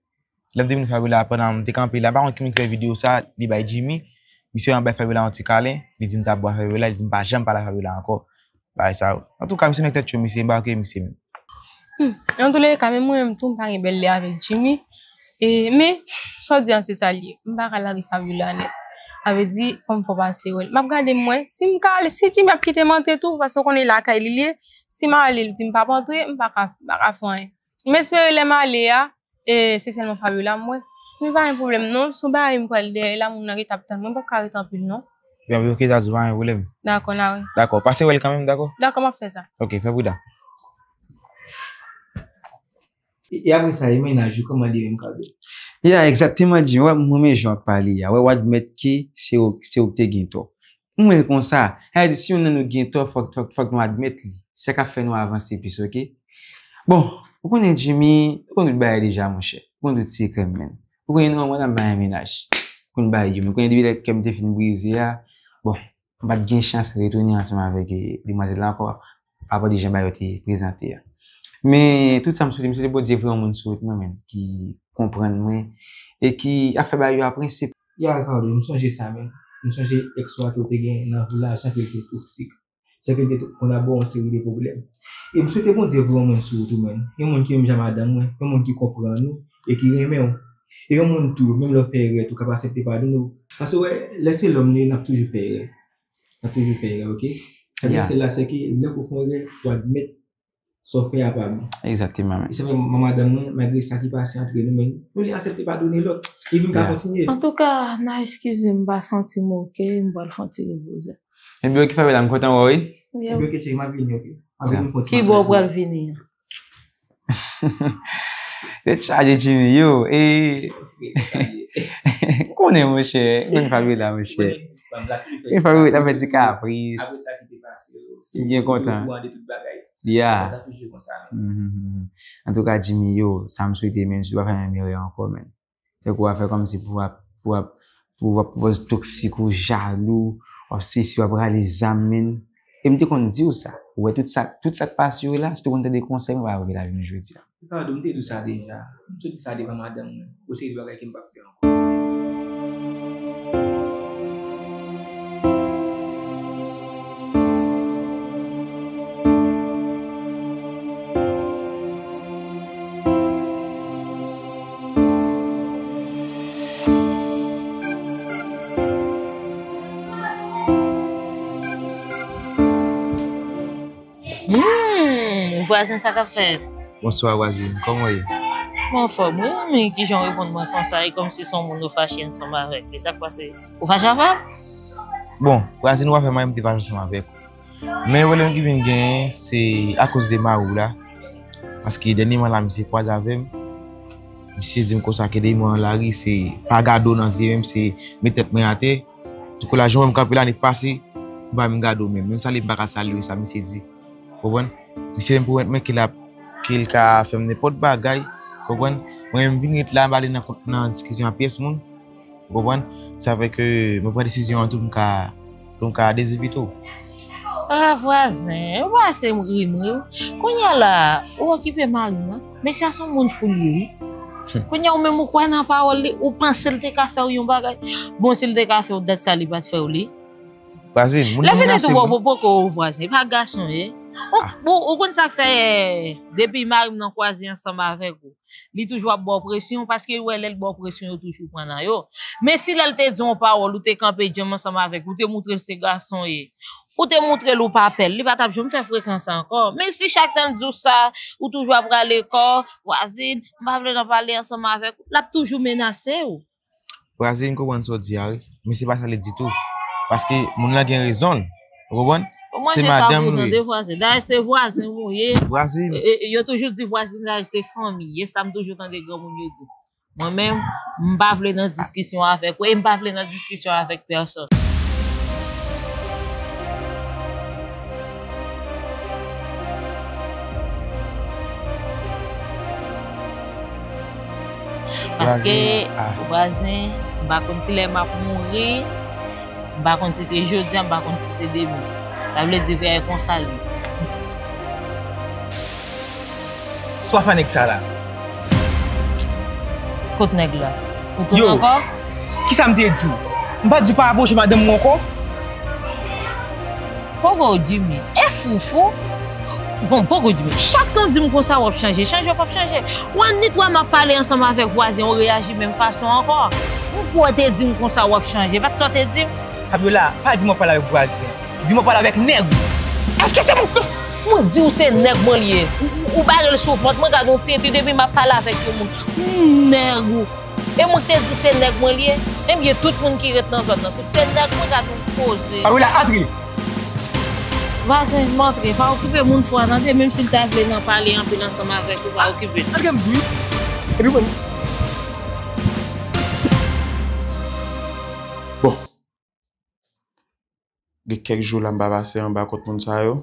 Lè m te vin Fabiola, pandan m te kanpe la, m pa konn ki moun ki fè videyo sa, li bay Jimmy. Misye an bay Fabiola yon ti kalen, li di m t ap bò avèk Fabiola, li di m pa janm pale ak Fabiola ankò. Bagay sa yo. Antouka, misye nèg tèt cho, misye enbake, misye menm. Hmm. Antouleka, menm mwen menm tou, m pa gen bèl lè avèk Jimmy. E, men, sa w di an, se sa l ye. M pa ka lage Fabiola nèt. Sa vle di, fò m fè w pase wè l. M ap gade m wè. Si m ka ale, si Jimmy ap kite m antre tou, paske w konnen lakay li l ye. Si m ale, l di m p ap antre, m pa ka, m pa ka fè anyen. M espere lè m ale a, e, se sèlman Fabiola m wè. Men pa gen pwoblèm non, se yon bagay m pral dèyè la, moun nan gentan ap tann mwen, m p ap ka rete anpil non. Ebyen, ok, Zazou, pa gen pwoblèm. Dakò, n a wè. Dakò, pase wè l kanmenm, dakò? Dakò, m ap fè sa. Ok, fè pridan. E, e apre sa, e mennaj ou, kòman li menm, Cardo? Ya, egzakteman, Jimmy, wè, mwen menm jan w ap pale a. Wè, w admèt ke se ou, se ou ki te gen tò. Mwen konsa, sa vle di, si youn nan nou gen tò, fòk, fòk, fòk nou admèt li. Sa k ap fè nou avanse plis, ok? Bon, ou konnen Jimmy, ou konn tout bagay deja, monchè. Ou konn tout sekrè m, menn. Ou konnen nou, mwen, m pa gen mennaj. Ou konn bagay yo, men ou konnen depi lè kè m te fin brize a, bon, m pa t gen chans retounen ansanm avèk, eh, demwazèl la ankò, apati jan bagay yo te prezante a. Men, tout sa m swete, m swete Bondye voye yon moun sou wout mwen, menn, ki konprann mwen, e ki ap fè bagay yo a prensip. Ya, Ricardo, m sonje sa, menn. M sonje èks ou a ke w te gen nan vi la, jan ke l te toksik. Jan ke l te konn ap ba w yon seri de pwoblèm. E m swete Bondye voye yon moun sou wout ou, menn. Yon moun ki menm jan madanm mwen, yon moun ki konprann ou, e ki renmen w. E yon moun tou, menm lè w fè erè tou, k ap aksepte padone w. Paske, w wè, lè se lòm nou ye, n ap toujou fè erè. N ap toujou fè erè, ok? Sa k ese la, se ke lè ke w fè yon erè, w admèt sa w fè a pa bon. Egzakteman, men. E sa fè mwen, madanm mwen, malgre sa ki pase antre nou, men nou li aksepte padone lòt. Epi m ka kontinye. Antouka, n a eskize m, m pa santi m ok, m pral fè yon ti repoze. Ebyen, ok, Fabiola, m kontan wè w, wi. Ebyen, ok, cheri, m ap vini, ok? M ap vini pou yon ti masaj. Kibò w pral vini an? Tèt chaje, Jimmy, yo. E, m konnen, monchè. M konn Fabiola, monchè. E Fabiola fè ti kapris. Apre sa ki te pase yo, se byen kontan. Yo tou ande tout bagay. Ya. Sa toujou konsa, men. Mhm, mhm. Antouka, Jimmy, yo, sa m swete, men, si w pa fè menm erè ankò, men. Fèk w ap fè kòmsi pou w ap, pou w ap, pou w ap, pou w ap toksik ou jalou, w ap sesi, w ap rale zam, men. E m te konn di w sa. Ou wè tout sa, tout sa k pase yo la, si w te konn tande konsèy mwen, w pa t rive la jounen jodi a. Ricardo, m te di w sa deja. M sot di sa devan madanm mwen. Gon seri de bagay ke m p ap fè ankò. Hmm, vwazen, sa k ap fèt? Bonswa, vwazin. Kòman w ye? Mwen anfòm, wi, men kijan w reponn mwen konsa, e kòmsi se yon moun ou fache ansanm avèk li. Sa k pase? Ou fache avè m? Bon, vwazin, ou pa fè m anyen, m te fache ansanm avèk ou. Men pwoblèm ki vin genyen, se akoz de mari w la. Paske dènyèman la, misye kwaze avè m. Misye di m konsa ke demen an lari, se pa gade w nan zye menm, se met tèt mwen atè. Tankou la, jan w wè m kanpe la, nèg pase, m pa menm gade w menm. Menm salye, m pa ka salye w, sa misye di. Konprann? Misye menm pwomèt mwen ke l ap, ke l ka fè m nenpòt bagay. Konprann? Mwen menm, m vin ret la, m pa ale nan, nan diskisyon ak pyès moun. Ou konprann? Sa fè ke mwen pran desizyon an tou pou m ka, pou m ka dezevite w. Ah, vwazen, ou pa ese ri m, ri w. Kounye a la, ou okipe mari m, non? Mesye a se yon moun fou li ye, wi. Kounye a ou menm ou kwè nan pawòl li, ou panse l te ka fè w yon bagay. Bon, si l te ka fè w dat sa, li pa t fè w li. Vwazin, moun nan menase, wi. Lè fini tou, bon, poko, vwazen, e pa gason ye. Ou, ou, ou konn sa k fè, depi mari m nan kwaze ansanm avèk ou, li toujou ap ba w presyon, paske l wè lè l ba w presyon, yo toujou pran nan yo. Men si lè l te di w yon pawòl, ou te kanpe djanm ansanm avèk, ou te moutre l se gason ye, ou te moutre l ou pa pè l, li pa t ap janm fè frekan sa ankò. Men si chak tan l di w sa, ou toujou ap rale kò, vwazin, m pa vle nan pale ansanm avèk ou, l ap toujou menase w. Vwazin, m konprann sa w di a, wi. Men se pa sa l ye ditou. Paske moun lan gen rezon l. Ou konprann? Se madanm li ye. Dayè, se vwazen ou ye. Vwazin. E, e, yo toujou di vwazinaj se fanmi. E sa m toujou tande granmoun yo di. Mwen menm, m pa vle nan diskisyon avèk ou, e m pa vle nan diskisyon avèk pèsonn. Paske, vwazen, ah, vwazen, m pa konn kilè m ap mouri, m pa konn si se jodi a, m pa konn si se demen. Sa vle di, veye konsa l ye. Swa pa nèg sa la. Kot nèg la? Ou tounen ankò? Yo, kisa m te di w? M pa t di w pa apwoche madanm mwen ankò? Poko Jimmy, e foufou. Bon, poko Jimmy, chak tan w di m konsa w ap chanje, chanje w p ap chanje. Ou annik wè m ap pale ansanm avèk vwazen, ou reyaji menm fason ankò. M kwè w te di m konsa w ap chanje, pa t sa w te di m? Fabiola, pa di m w ap pale avèk vwazen. Di m w ap pale avèk nèg ou. Èske se mwen k, mwen di w se nèg mwen li ye? Ou, ou, ou bare l sou vant mwen, gade yon tenten depi m ap pale avèk yon moun. Nèg ou. E mwen k te di se nèg mwen li ye? Ebyen, tout moun ki ret nan zòn nan, tout se nèg mwen, gad yon koze. Fabiola, antre! Vazen, m antre. Pa okipe moun fwa, tande, menm si l ta vle nan pale anpil ansanm avèk ou, pa okipe l. Antre m di. Epi mwen. Bon. Gen kèk jou la m pa pase anba kont moun sa yo.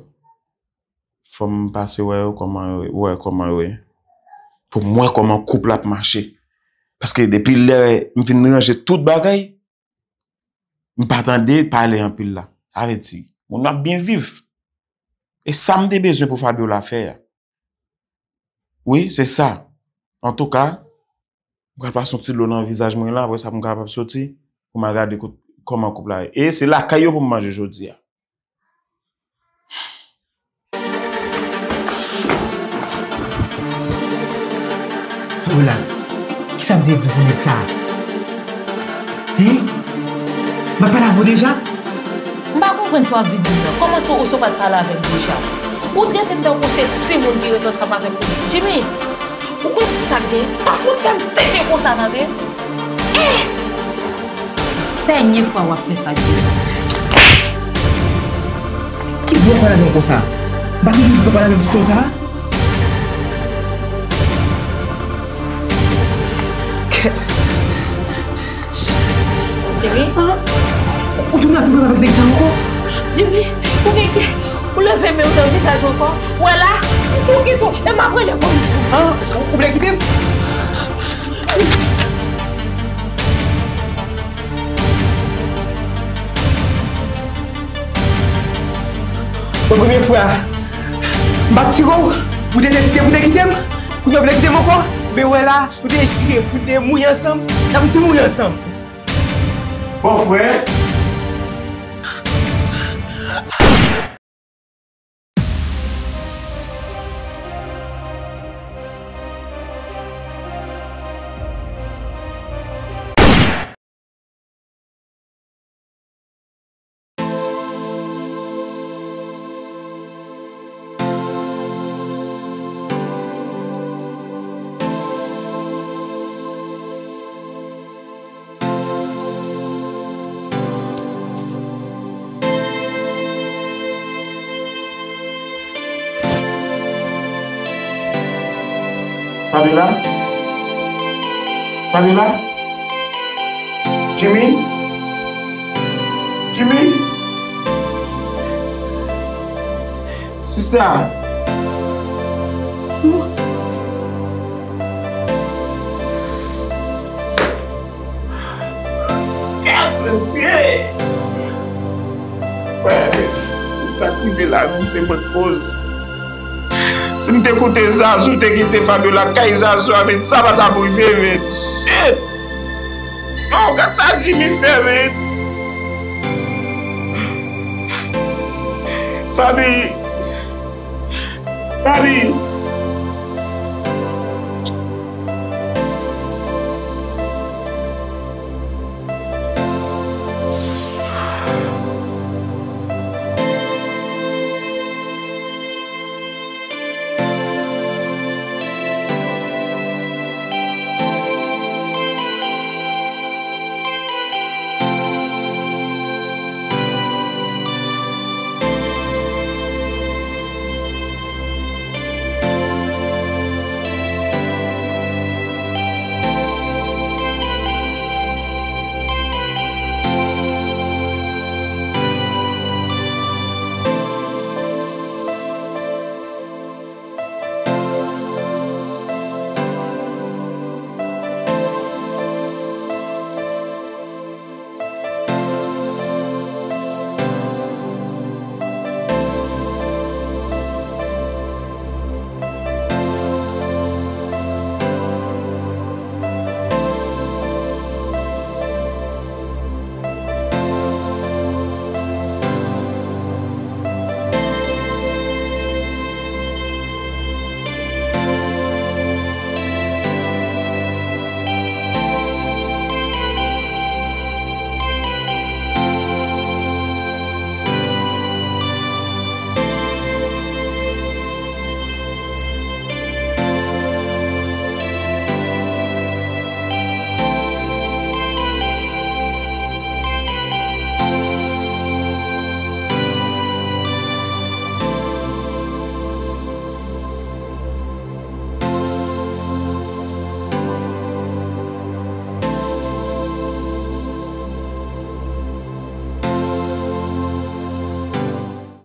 Fò m pase wè yo kòman yo, wè kòman yo ye. Pou m wè kòman koup la ap mache. Paske depi lè m fin ranje tout bagay, m pa tande pale anpil la. Sa vle di, moun yo ap byen viv. E sa m te bezwen pou Fabiola fè a. Wi, se sa. Antouka, m pral pase yon ti dlo nan vizaj mwen la, apre sa pou m kapab soti, pou m al gade kout, kòman koup la ye. E se lakay yo pou m manje jodi a. Fabiola, kisa m te di pou nèg sa a? Hein? M pa pale avè w deja? M pa konprann sa w ap vin di m nan. Kòman se w, se w pa t pale avè m deja? Ou trete m tankou se timoun ki ret ansanm avè m. Jimmy, ou konn sa k gen? Pa fout fè m tete konsa, tande? Eh! Dènye fwa w ap fè sa, Jimmy. Ki bò w pale avè m konsa? M pa toujou di w pa pale avè m konsa? Jimmy? Ah, ou tounen ap tounen avèk nèg sa ankò? Jimmy, ou gen ke, ou leve men w nan vizaj mwen ankò? Wè la, m tou kite w, e m ap rele polis pou ou. Ah, ou, ou vle kite m? Bon, premye fwa, m pa t tire w, ou te deside pou te kite m, kounye a w vle kite m ankò, men wè la, nou te jire pou n te mouri ansanm, n ap tou mouri ansanm. Bon, frè. Fabiola? Fabiola? Jimmy? Jimmy? Sista? Gad mesye! Wè, sa k rive la menm se mwen k koz. Si m te koute Zazou, te kite Fabiola kay Zazou a, men sa pa t ap rive, men. Shit! Yo, gad sa Jimmy fè, men. Fabi! Fabi!